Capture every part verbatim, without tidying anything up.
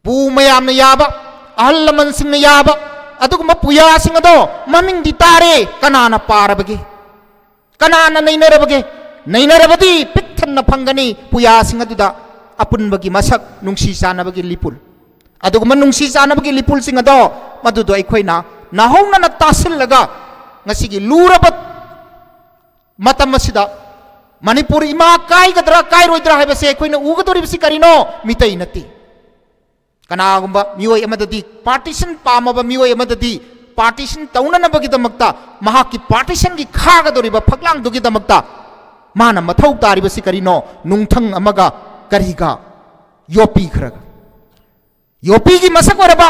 ꯄꯨ ꯃꯌꯥꯝꯅ ꯌꯥꯕ, ꯑꯍꯜ ꯂꯃꯟꯁꯤꯡꯅ ꯌꯥꯕ ꯑꯗꯨꯒꯨꯝꯕ ꯄꯨꯌꯥꯁꯤꯡ ꯑꯗꯣ ꯃꯃꯤꯡꯗꯤ ꯇꯥꯔꯦ, ꯀꯅꯥꯅ ꯄꯥꯔꯕꯒꯦ? ꯀꯅꯥꯅ ꯅꯩꯅꯔꯕꯒꯦ? ꯅꯩꯅꯔꯕꯗꯤ ꯄꯤꯛ ꯊꯟꯅ ꯐꯪꯒꯅꯤ ꯄꯨꯌꯥꯁꯤꯡ ꯑꯗꯨꯗ ꯑꯄꯨꯟꯕꯒꯤ ꯃꯁꯛ, ꯅꯨꯡꯁꯤ ꯆꯥꯟꯅꯕꯒꯤ ꯂꯤꯄꯨꯜ꯫ ꯑꯗꯨꯒꯨꯝꯕ ꯅꯨꯡꯁꯤ ꯆꯥꯟꯅꯕꯒꯤ ꯂꯤꯄꯨꯜꯁꯤꯡ ꯑꯗꯣ ꯃꯗꯨꯗꯣ ꯑꯩꯈꯣꯏꯅ ꯅꯥꯍꯧꯅꯅ ꯇꯥꯁꯤꯜꯂꯒ ꯉꯁꯤꯒꯤ ꯂꯨꯔꯕ ꯃꯇꯝ ꯑꯁꯤꯗ ꯃꯅꯤꯄꯨꯔ ꯏꯃꯥ ꯀꯥꯏꯒꯗ꯭ꯔꯥ ꯀꯥꯏꯔꯣꯏꯗ꯭ꯔꯥ ꯍꯥꯏꯕꯁꯦ ꯑꯩꯈꯣꯏꯅ ꯎꯒꯗꯧꯔꯤꯕꯁꯤ ꯀꯔꯤꯅꯣ? ꯃꯤꯇꯩ ꯅꯠꯇꯦ꯫ ꯀꯅꯥꯒꯨꯝꯕ ꯃꯤꯑꯣꯏ ꯑꯃꯗꯗꯤ, ꯄꯥꯔꯇꯤꯁꯟ ꯄꯥꯝꯃꯕ ꯃꯤꯑꯣꯏ ꯑꯃꯗꯗꯤ ꯄꯥꯔꯇꯤꯁꯟ ꯇꯧꯅꯅꯕꯒꯤꯗꯃꯛꯇ, ꯃꯍꯥꯛꯀꯤ ꯄꯥꯔꯇꯤꯁꯟꯒꯤ ꯈꯥꯒꯗꯧꯔꯤꯕ ꯐꯛꯂꯥꯡꯗꯨꯒꯤꯗꯃꯛꯇ ꯃꯥꯅ ꯃꯊꯧ ꯇꯥꯔꯤꯕꯁꯤ ꯀꯔꯤꯅꯣ? ꯅꯨꯡꯊꯪ ꯑꯃꯒ ꯀꯔꯤꯒ? ꯌꯣꯠꯄꯤ ꯈꯔꯒ꯫ ꯌꯣꯠꯄꯤꯒꯤ ꯃꯁꯛ ꯑꯣꯏꯔꯕ,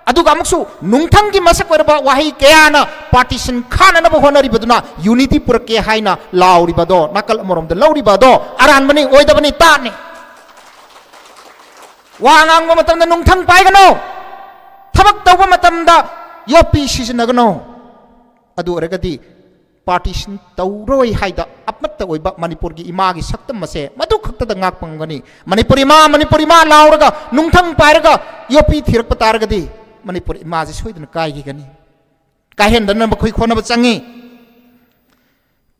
ꯑꯗꯨꯒ ꯑꯃꯨꯛꯁꯨ ꯅꯨꯡꯊꯪꯒꯤ ꯃꯁꯛ ꯑꯣꯏꯔꯕ ꯋꯥꯍꯩ ꯀꯌꯥꯅ ꯄꯥꯔꯇꯤꯁꯟ ꯈꯥꯅꯅꯕ ꯍꯣꯠꯅꯔꯤꯕꯗꯨꯅ ꯌꯨꯅꯤꯇꯤ ꯄꯨꯔꯛꯀꯦ ꯍꯥꯏꯅ ꯂꯥꯎꯔꯤꯕꯗꯣ, ꯅꯥꯀꯜ ꯑꯃꯔꯣꯝꯗ ꯂꯧꯔꯤꯕ ꯑꯗꯣ ꯑꯔꯥꯟꯕꯅꯤ, ꯑꯣꯏꯗꯕꯅꯤ, ꯇꯥꯠꯅꯤ꯫ ꯋꯥ ꯉꯥꯡꯕ ꯃꯇꯝꯗ ꯅꯨꯡꯊꯪ ꯄꯥꯏꯒꯅꯣ, ꯊꯕꯛ ꯇꯧꯕ ꯃꯇꯝꯗ ꯌꯣꯠꯄꯤ ꯁꯤꯖꯤꯟꯅꯒꯅꯣ꯫ ꯑꯗꯨ ꯑꯣꯏꯔꯒꯗꯤ ꯄꯥꯔꯇꯤꯁꯟ ꯇꯧꯔꯣꯏ ꯍꯥꯏꯗ ꯑꯃꯠꯇ ꯑꯣꯏꯕ ꯃꯅꯤꯄꯨꯔꯒꯤ ꯏꯃꯥꯒꯤ ꯁꯛꯇꯝ ꯑꯁꯦ ꯃꯗꯨ ꯈꯛꯇꯗ ꯉꯥꯛꯄ ꯉꯝꯒꯅꯤ꯫ ꯃꯅꯤꯄꯨꯔ ꯏꯃꯥ, ꯃꯅꯤꯄꯨꯔ ꯏꯃꯥ ꯂꯥꯎꯔꯒ ꯅꯨꯡꯊꯪ ꯄꯥꯏꯔꯒ ꯌꯣꯠꯄꯤ ꯊꯤꯔꯛꯄ ꯇꯥꯔꯒꯗꯤ ꯃꯅꯤꯄꯨꯔ ꯏꯃꯥꯁꯤ ꯁꯣꯏꯗꯅ ꯀꯥꯏꯈꯤꯒꯅꯤ꯫ ꯀꯥꯏꯍꯟꯗꯅꯕ ꯑꯩꯈꯣꯏ ꯍꯣꯠꯅꯕ ꯆꯪꯉꯤ꯫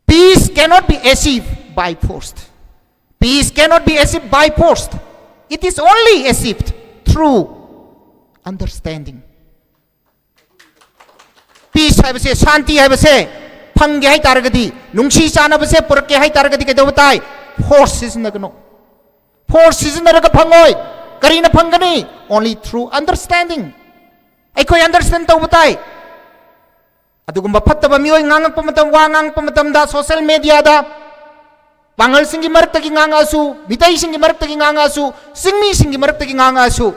Peace cannot be achieved by force. Peace cannot be achieved by force. It is only achieved through understanding. Peace ꯍꯥꯏꯕꯁꯦ, ꯁꯥꯟꯇꯤ ꯍꯥꯏꯕꯁꯦ ꯐꯪꯒꯦ ꯍꯥꯏ ꯇꯥꯔꯒꯗꯤ, ꯅꯨꯡꯁꯤ ꯆꯥꯟꯅꯕꯁꯦ ꯄꯨꯔꯛꯀꯦ ꯍꯥꯏ ꯇꯥꯔꯒꯗꯤ ꯀꯩꯗꯧꯕ ꯇꯥꯏ? ꯐꯣꯔꯁ ꯁꯤꯖꯤꯟꯅꯒꯅꯨ꯫ ꯐꯣꯔꯁ ꯁꯤꯖꯤꯟꯅꯔꯒ ꯐꯪꯉꯣꯏ꯫ ꯀꯔꯤꯅ ꯐꯪꯒꯅꯤ? Only through understanding. ꯑꯩꯈꯣꯏ ꯑꯟꯗꯔꯁꯇꯦꯟ ꯇꯧꯕ ꯇꯥꯏ꯫ ꯑꯗꯨꯒꯨꯝꯕ ꯐꯠꯇꯕ ꯃꯤꯑꯣꯏ ꯉꯥꯡꯉꯛꯄ ꯃꯇꯝ, ꯋꯥ ꯉꯥꯡꯉꯛꯄ ꯃꯇꯝꯗ ꯁꯣꯁꯦꯜ ꯃꯦꯗꯤꯌꯥꯗ ꯄꯥꯡꯒꯜꯁꯤꯡꯒꯤ ꯃꯔꯛꯇꯒꯤ ꯉꯥꯡꯉꯛꯑꯁꯨ, ꯃꯤꯇꯩꯁꯤꯡꯒꯤ ꯃꯔꯛꯇꯒꯤ ꯉꯥꯡꯉꯛꯑꯁꯨ, ꯆꯤꯡꯃꯤꯁꯤꯡꯒꯤ ꯃꯔꯛꯇꯒꯤ ꯉꯥꯡꯉꯛꯑꯁꯨ,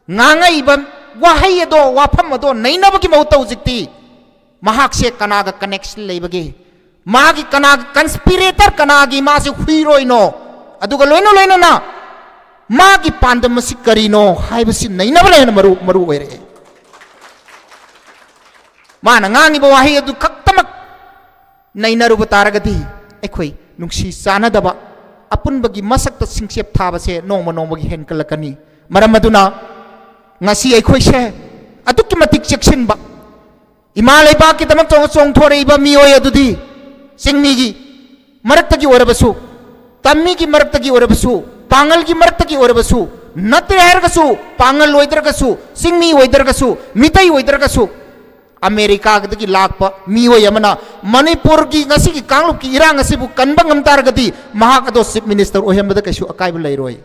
ꯉꯥꯡꯉꯛꯏꯕ ꯋꯥꯍꯩ ꯑꯗꯣ, ꯋꯥꯐꯝ ꯑꯗꯣ ꯅꯩꯅꯕꯒꯤ ꯃꯍꯨꯠꯇ ꯍꯧꯖꯤꯛꯇꯤ ꯃꯍꯥꯛꯁꯦ ꯀꯅꯥꯒ ꯀꯅꯦꯛꯁꯟ ꯂꯩꯕꯒꯦ, ꯃꯥꯒꯤ ꯀꯅꯥꯒꯤ ꯀꯟꯁꯄꯤꯔꯦꯇꯔ, ꯀꯅꯥꯒꯤ ꯃꯥꯁꯦ ꯍꯨꯏꯔꯣꯏꯅꯣ, ꯑꯗꯨꯒ ꯂꯣꯏꯅ ꯂꯣꯏꯅꯅ ꯃꯥꯒꯤ ꯄꯥꯟꯗꯝ ꯑꯁꯤ ꯀꯔꯤꯅꯣ ꯍꯥꯏꯕꯁꯤ ꯅꯩꯅꯕꯅ ꯍꯦꯟꯅ ꯃꯔꯨ, ꯃꯔꯨ ꯑꯣꯏꯔꯛꯑꯦ꯫ ꯃꯥꯅ ꯉꯥꯡꯉꯤꯕ ꯋꯥꯍꯩ ꯑꯗꯨ ꯈꯛꯇꯃꯛ ꯅꯩꯅꯔꯨꯕ ꯇꯥꯔꯒꯗꯤ ꯑꯩꯈꯣꯏ ꯅꯨꯡꯁꯤ ꯆꯥꯟꯅꯗꯕ, ꯑꯄꯨꯟꯕꯒꯤ ꯃꯁꯛꯇ ꯁꯤꯡꯆꯦꯞ ꯊꯥꯕꯁꯦ ꯅꯣꯡꯃ ꯅꯣꯡꯃꯒꯤ ꯍꯦꯟꯒꯠꯂꯛꯀꯅꯤ꯫ ꯃꯔꯝ ꯑꯗꯨꯅ ꯉꯁꯤ ꯑꯩꯈꯣꯏꯁꯦ ꯑꯗꯨꯛꯀꯤ ꯃꯇꯤꯛ ꯆꯦꯛꯁꯤꯟꯕ, ꯏꯃꯥ ꯂꯩꯕꯥꯛꯀꯤꯗꯃꯛ ꯆꯣꯡ-, ꯆꯣꯡꯊꯣꯔꯛꯏꯕ ꯃꯤꯑꯣꯏ ꯑꯗꯨꯗꯤ ꯆꯤꯡꯃꯤꯒꯤ ꯃꯔꯛꯇꯒꯤ ꯑꯣꯏꯔꯕꯁꯨ, ꯇꯝꯃꯤꯒꯤ ꯃꯔꯛꯇꯒꯤ ꯑꯣꯏꯔꯕꯁꯨ, ꯄꯥꯉꯜꯒꯤ ꯃꯔꯛꯇꯒꯤ ꯑꯣꯏꯔꯕꯁꯨ, ꯅꯠꯇ꯭ꯔꯦ ꯍꯥꯏꯔꯒꯁꯨ, ꯄꯥꯉꯜ ꯑꯣꯏꯗ꯭ꯔꯒꯁꯨ, ꯆꯤꯡꯃꯤ ꯑꯣꯏꯗ꯭ꯔꯒꯁꯨ, ꯃꯤꯇꯩ ꯑꯣꯏꯗ꯭ꯔꯒꯁꯨ, ꯑꯃꯦꯔꯤꯀꯥꯗꯒꯤ ꯂꯥꯛꯄ ꯃꯤꯑꯣꯏ ꯑꯃꯅ ꯃꯅꯤꯄꯨꯔꯒꯤ ꯉꯁꯤꯒꯤ ꯀꯥꯡꯂꯨꯞꯀꯤ ꯏꯔꯥꯡ ꯑꯁꯤꯕꯨ ꯀꯟꯕ ꯉꯝ ꯇꯥꯔꯒꯗꯤ ꯃꯍꯥꯛ ꯑꯗꯣ ꯆꯤꯐ ꯃꯤꯅꯤꯁꯇꯔ ꯑꯣꯏꯍꯟꯕꯗ ꯀꯩꯁꯨ ꯑꯀꯥꯏꯕ ꯂꯩꯔꯣꯏ꯫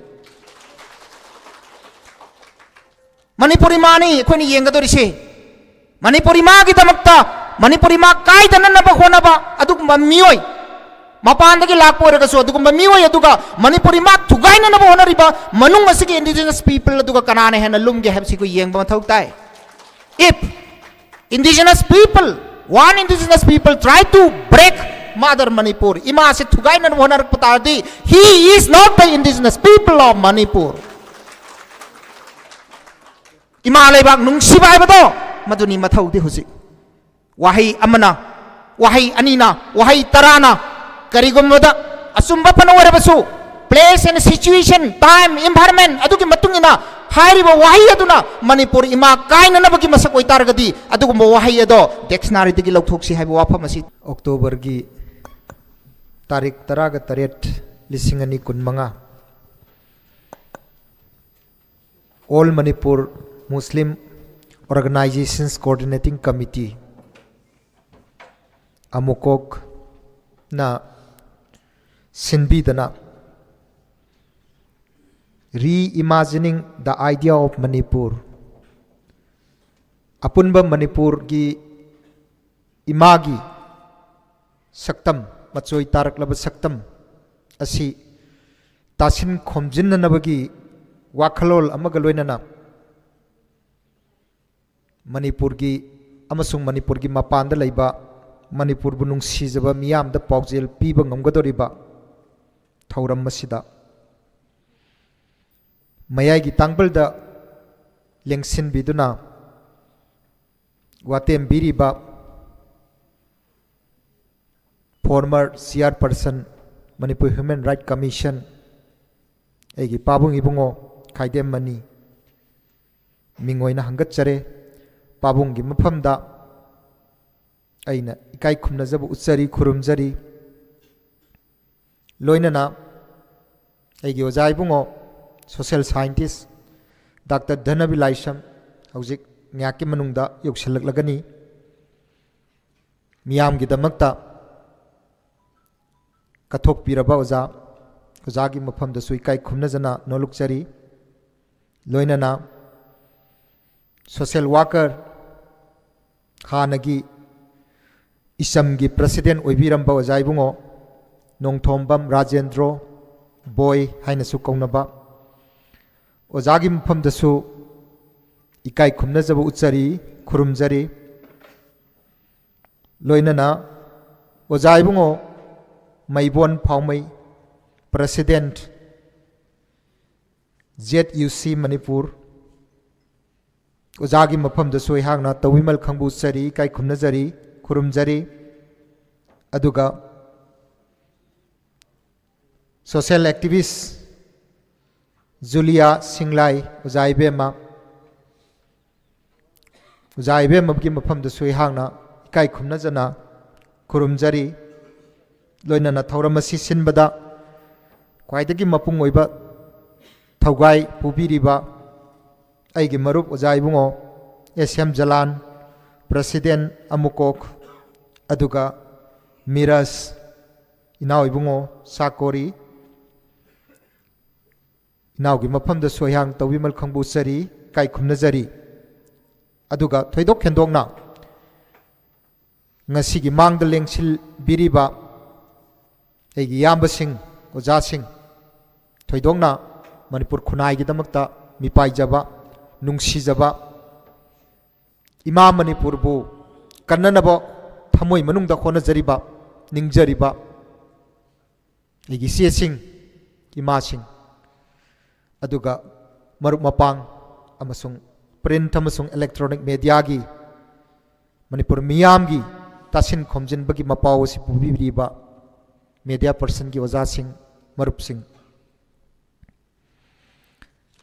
ꯃꯅꯤꯄꯨꯔ ꯏꯃꯥꯅꯤ ꯑꯩꯈꯣꯏꯅ ꯌꯦꯡꯒꯗꯧꯔꯤꯁꯦ꯫ ꯃꯅꯤꯄꯨꯔ ꯏꯃꯥꯒꯤꯗꯃꯛꯇ, ꯃꯅꯤꯄꯨꯔ ꯏꯃꯥ ꯀꯥꯏꯗꯅꯅꯕ ꯍꯣꯠꯅꯕ ꯑꯗꯨꯒꯨꯝꯕ ꯃꯤꯑꯣꯏ, ꯃꯄꯥꯟꯗꯒꯤ ꯂꯥꯛꯄ ꯑꯣꯏꯔꯒꯁꯨ ꯑꯗꯨꯒꯨꯝꯕ ꯃꯤꯑꯣꯏ, ꯑꯗꯨꯒ ꯃꯅꯤꯄꯨꯔ ꯏꯃꯥ ꯊꯨꯒꯥꯏꯅꯅꯕ ꯍꯣꯠꯅꯔꯤꯕ ꯃꯅꯨꯡ ꯑꯁꯤꯒꯤ indigenous people ꯑꯗꯨꯒ ꯀꯅꯥꯅ ꯍꯦꯟꯅ ꯂꯨꯝꯒꯦ ꯍꯥꯏꯕꯁꯤ ꯑꯩꯈꯣꯏ ꯌꯦꯡꯕ ꯃꯊꯧ ꯇꯥꯏ꯫ If indigenous people, one indigenous people try to break Mother Manipur, ꯏꯃꯥꯁꯦ ꯊꯨꯒꯥꯏꯅꯅꯕ ꯍꯣꯠꯅꯔꯛꯄ ꯇꯥꯔꯗꯤ, he is not the indigenous people of Manipur. ꯏꯃꯥ ꯂꯩꯕꯥꯛ ꯅꯨꯡꯁꯤꯕ ꯍꯥꯏꯕꯗꯣ ꯃꯗꯨꯅꯤ ꯃꯊꯧꯗꯤ꯫ ꯍꯧꯖꯤꯛ ꯋꯥꯍꯩ ꯑꯃꯅ, ꯋꯥꯍꯩ ꯑꯅꯤꯅ, ꯋꯥꯍꯩ ꯇꯔꯥꯅ ꯀꯔꯤꯒꯨꯝꯕꯗ ꯑꯆꯨꯝꯕ ꯐꯅ ꯑꯣꯏꯔꯕꯁꯨ, place and situation, time, environment ꯑꯗꯨꯒꯤ ꯃꯇꯨꯡ ꯏꯟꯅ ꯍꯥꯏꯔꯤꯕ ꯋꯥꯍꯩ ꯑꯗꯨꯅ ꯃꯅꯤꯄꯨꯔ ꯏꯃꯥ ꯀꯥꯏꯅꯅꯕꯒꯤ ꯃꯁꯛ ꯑꯣꯏꯇꯥꯔꯒꯗꯤ, ꯑꯗꯨꯒꯨꯝꯕ ꯋꯥꯍꯩ ꯑꯗꯣ dictionaryꯗꯒꯤ ꯂꯧꯊꯣꯛꯁꯤ ꯍꯥꯏꯕ ꯋꯥꯐꯝ ꯑꯁꯤ꯫ ꯑꯣꯛꯇꯣꯕꯔꯒꯤ ꯇꯥꯔꯤꯛ ꯇꯔꯥꯒ ꯇꯔꯦꯠ, ꯂꯤꯁꯤꯡ ꯑꯅꯤ ꯀꯨꯟꯃꯉꯥ, All Manipur Muslim Organizations Coordinating Committee, ꯑꯃꯨꯀꯣꯛꯅ ꯁꯤꯟꯕꯤꯗꯅ Reimagining the Idea of Manipur, ꯑꯄꯨꯟꯕ ꯃꯅꯤꯄꯨꯔꯒꯤ ꯏꯃꯥꯒꯤ ꯁꯛꯇꯝ, ꯃꯆꯣꯏ ꯇꯥꯔꯛꯂꯕ ꯁꯛꯇꯝ ꯑꯁꯤ ꯇꯥꯁꯤꯟ ꯈꯣꯝꯖꯤꯟꯅꯅꯕꯒꯤ ꯋꯥꯈꯜꯂꯣꯟ ꯑꯃꯒ ꯂꯣꯏꯅꯅ ꯃꯅꯤꯄꯨꯔꯒꯤ ꯑꯃꯁꯨꯡ ꯃꯅꯤꯄꯨꯔꯒꯤ ꯃꯄꯥꯟꯗ ꯂꯩꯕ ꯃꯅꯤꯄꯨꯔꯕꯨ ꯅꯨꯡꯁꯤꯖꯕ ꯃꯤꯌꯥꯝꯗ ꯄꯥꯎꯖꯦꯜ ꯄꯤꯕ ꯉꯝꯒꯗꯧꯔꯤꯕ ꯊꯧꯔꯝ ꯑꯁꯤꯗ ꯃꯌꯥꯏꯒꯤ ꯇꯥꯡꯕꯜꯗ ꯂꯦꯡꯁꯤꯟꯕꯤꯗꯨꯅ ꯋꯥꯇꯦꯝꯕꯤꯔꯤꯕ former chairperson, Manipur Human Rights Commission, ꯑꯩꯒꯤ ꯄꯥꯕꯨꯡ ꯏꯕꯨꯡꯉꯣ ꯈꯥꯏꯗꯦꯝꯃꯅꯤ ꯃꯤꯡ ꯑꯣꯏꯅ ꯍꯪꯒꯠꯆꯔꯦ꯫ ꯄꯥꯕꯨꯡꯒꯤ ꯃꯐꯝꯗ ꯑꯩꯅ ꯏꯀꯥꯏ ꯈꯨꯝꯅꯖꯕ ꯎꯠꯆꯔꯤ, ꯈꯨꯔꯨꯝꯖꯔꯤ꯫ ꯂꯣꯏꯅꯅ ꯑꯩꯒꯤ ꯑꯣꯖꯥ ꯏꯕꯨꯡꯉꯣ social scientist Doctor ꯙꯅꯕꯤ ꯂꯥꯏꯁ꯭ꯔꯝ ꯍꯧꯖꯤꯛ ꯉꯥꯏꯍꯥꯛꯀꯤ ꯃꯅꯨꯡꯗ ꯌꯧꯁꯤꯜꯂꯛꯂꯒꯅꯤ꯫ ꯃꯤꯌꯥꯝꯒꯤꯗꯃꯛꯇ ꯀꯠꯊꯣꯛꯄꯤꯔꯕ ꯑꯣꯖꯥ, ꯑꯣꯖꯥꯒꯤ ꯃꯐꯝꯗꯁꯨ ꯏꯀꯥꯏ ꯈꯨꯝꯅꯖꯅ ꯅꯣꯂꯨꯛꯆꯔꯤ꯫ ꯂꯣꯏꯅꯅ social worker, ꯍꯥꯟꯅꯒꯤ ꯏꯆꯝꯒꯤ president ꯑꯣꯏꯕꯤꯔꯝꯕ ꯑꯣꯖꯥ ꯏꯕꯨꯡꯉꯣ ꯅꯣꯡꯊꯣꯝꯕꯝ ꯔꯥꯖꯦꯟꯗ꯭ꯔꯣ ꯕꯣꯏ ꯍꯥꯏꯅꯁꯨ ꯀꯧꯅꯕ ꯑꯣꯖꯥꯒꯤ ꯃꯐꯝꯗꯁꯨ ꯏꯀꯥꯏ ꯈꯨꯝꯅꯖꯕ ꯎꯠꯆꯔꯤ, ꯈꯨꯔꯨꯝꯖꯔꯤ꯫ ꯂꯣꯏꯅꯅ ꯑꯣꯖꯥ ꯏꯕꯨꯡꯉꯣ ꯃꯩꯕꯣꯟ ꯐꯥꯎꯃꯩ, president, Z U C Manipur, ꯑꯣꯖꯥꯒꯤ ꯃꯐꯝꯗꯁꯨ ꯑꯩꯍꯥꯛꯅ ꯇꯧꯕꯤꯃꯜ ꯈꯪꯕ ꯎꯠꯆꯔꯤ, ꯏꯀꯥꯏ ꯈꯨꯝꯅꯖꯔꯤ, ꯈꯨꯔꯨꯝꯖꯔꯤ꯫ ꯑꯗꯨꯒ social activist ꯖꯨꯂꯤꯌꯥ ꯁꯤꯡꯂꯥꯏ, ꯑꯣꯖꯥ ꯏꯕꯦꯝꯃ, ꯑꯣꯖꯥ ꯏꯕꯦꯝꯃꯒꯤ ꯃꯐꯝꯗꯁꯨ ꯑꯩꯍꯥꯛꯅ ꯏꯀꯥꯏ ꯈꯨꯝꯅꯖꯅ ꯈꯨꯔꯨꯝꯖꯔꯤ꯫ ꯂꯣꯏꯅꯅ ꯊꯧꯔꯝ ꯑꯁꯤ ꯁꯤꯟꯕꯗ ꯈ꯭ꯋꯥꯏꯗꯒꯤ ꯃꯄꯨꯡ ꯑꯣꯏꯕ ꯊꯧꯒꯥꯏ ꯄꯨꯕꯤꯔꯤꯕ ꯑꯩꯒꯤ ꯃꯔꯨꯞ ꯑꯣꯖꯥ ꯏꯕꯨꯡꯉꯣ S M ꯖꯂꯥꯟ, president ꯑꯃꯨꯀꯣꯛ, ꯑꯗꯨꯒ ꯃꯤꯔꯖ, ꯏꯅꯥꯎ ꯏꯕꯨꯡꯉꯣ ꯁꯥꯀꯣꯔꯤ, ꯏꯅꯥꯎꯒꯤ ꯃꯐꯝꯗꯁꯨ ꯑꯩꯍꯥꯛ ꯇꯧꯕꯤꯃꯜ ꯈꯪꯕ ꯎꯠꯆꯔꯤ, ꯏꯀꯥꯏ ꯈꯨꯝꯅꯖꯔꯤ꯫ ꯑꯗꯨꯒ ꯊꯣꯏꯗꯣꯛ ꯍꯦꯟꯗꯣꯛꯅ ꯉꯁꯤꯒꯤ ꯃꯥꯡꯗ ꯂꯦꯡꯁꯤꯟꯕꯤꯔꯤꯕ ꯑꯩꯒꯤ ꯏꯌꯥꯝꯕꯁꯤꯡ, ꯑꯣꯖꯥꯁꯤꯡ, ꯊꯣꯏꯗꯣꯛꯅ ꯃꯅꯤꯄꯨꯔ ꯈꯨꯟꯅꯥꯏꯒꯤꯗꯃꯛꯇ ꯃꯤꯄꯥꯏꯖꯕ, ꯅꯨꯡꯁꯤꯖꯕ, ꯏꯃꯥ ꯃꯅꯤꯄꯨꯔꯕꯨ ꯀꯟꯅꯅꯕ ꯊꯃꯣꯏ ꯃꯅꯨꯡꯗ ꯍꯣꯠꯅꯖꯔꯤꯕ, ꯅꯤꯡꯖꯔꯤꯕ ꯑꯩꯒꯤ ꯏꯆꯦꯁꯤꯡ, ꯏꯃꯥꯁꯤꯡ, ꯑꯗꯨꯒ ꯃꯔꯨꯞ ꯃꯄꯥꯡ ꯑꯃꯁꯨꯡ print ꯑꯃꯁꯨꯡ electronic mediaꯒꯤ ꯃꯅꯤꯄꯨꯔ ꯃꯤꯌꯥꯝꯒꯤ ꯇꯥꯁꯤꯟ ꯈꯣꯝꯖꯤꯟꯕꯒꯤ ꯃꯄꯥꯎ ꯑꯁꯤ ꯄꯨꯕꯤꯔꯤꯕ media personꯒꯤ ꯑꯣꯖꯥꯁꯤꯡ, ꯃꯔꯨꯞꯁꯤꯡ,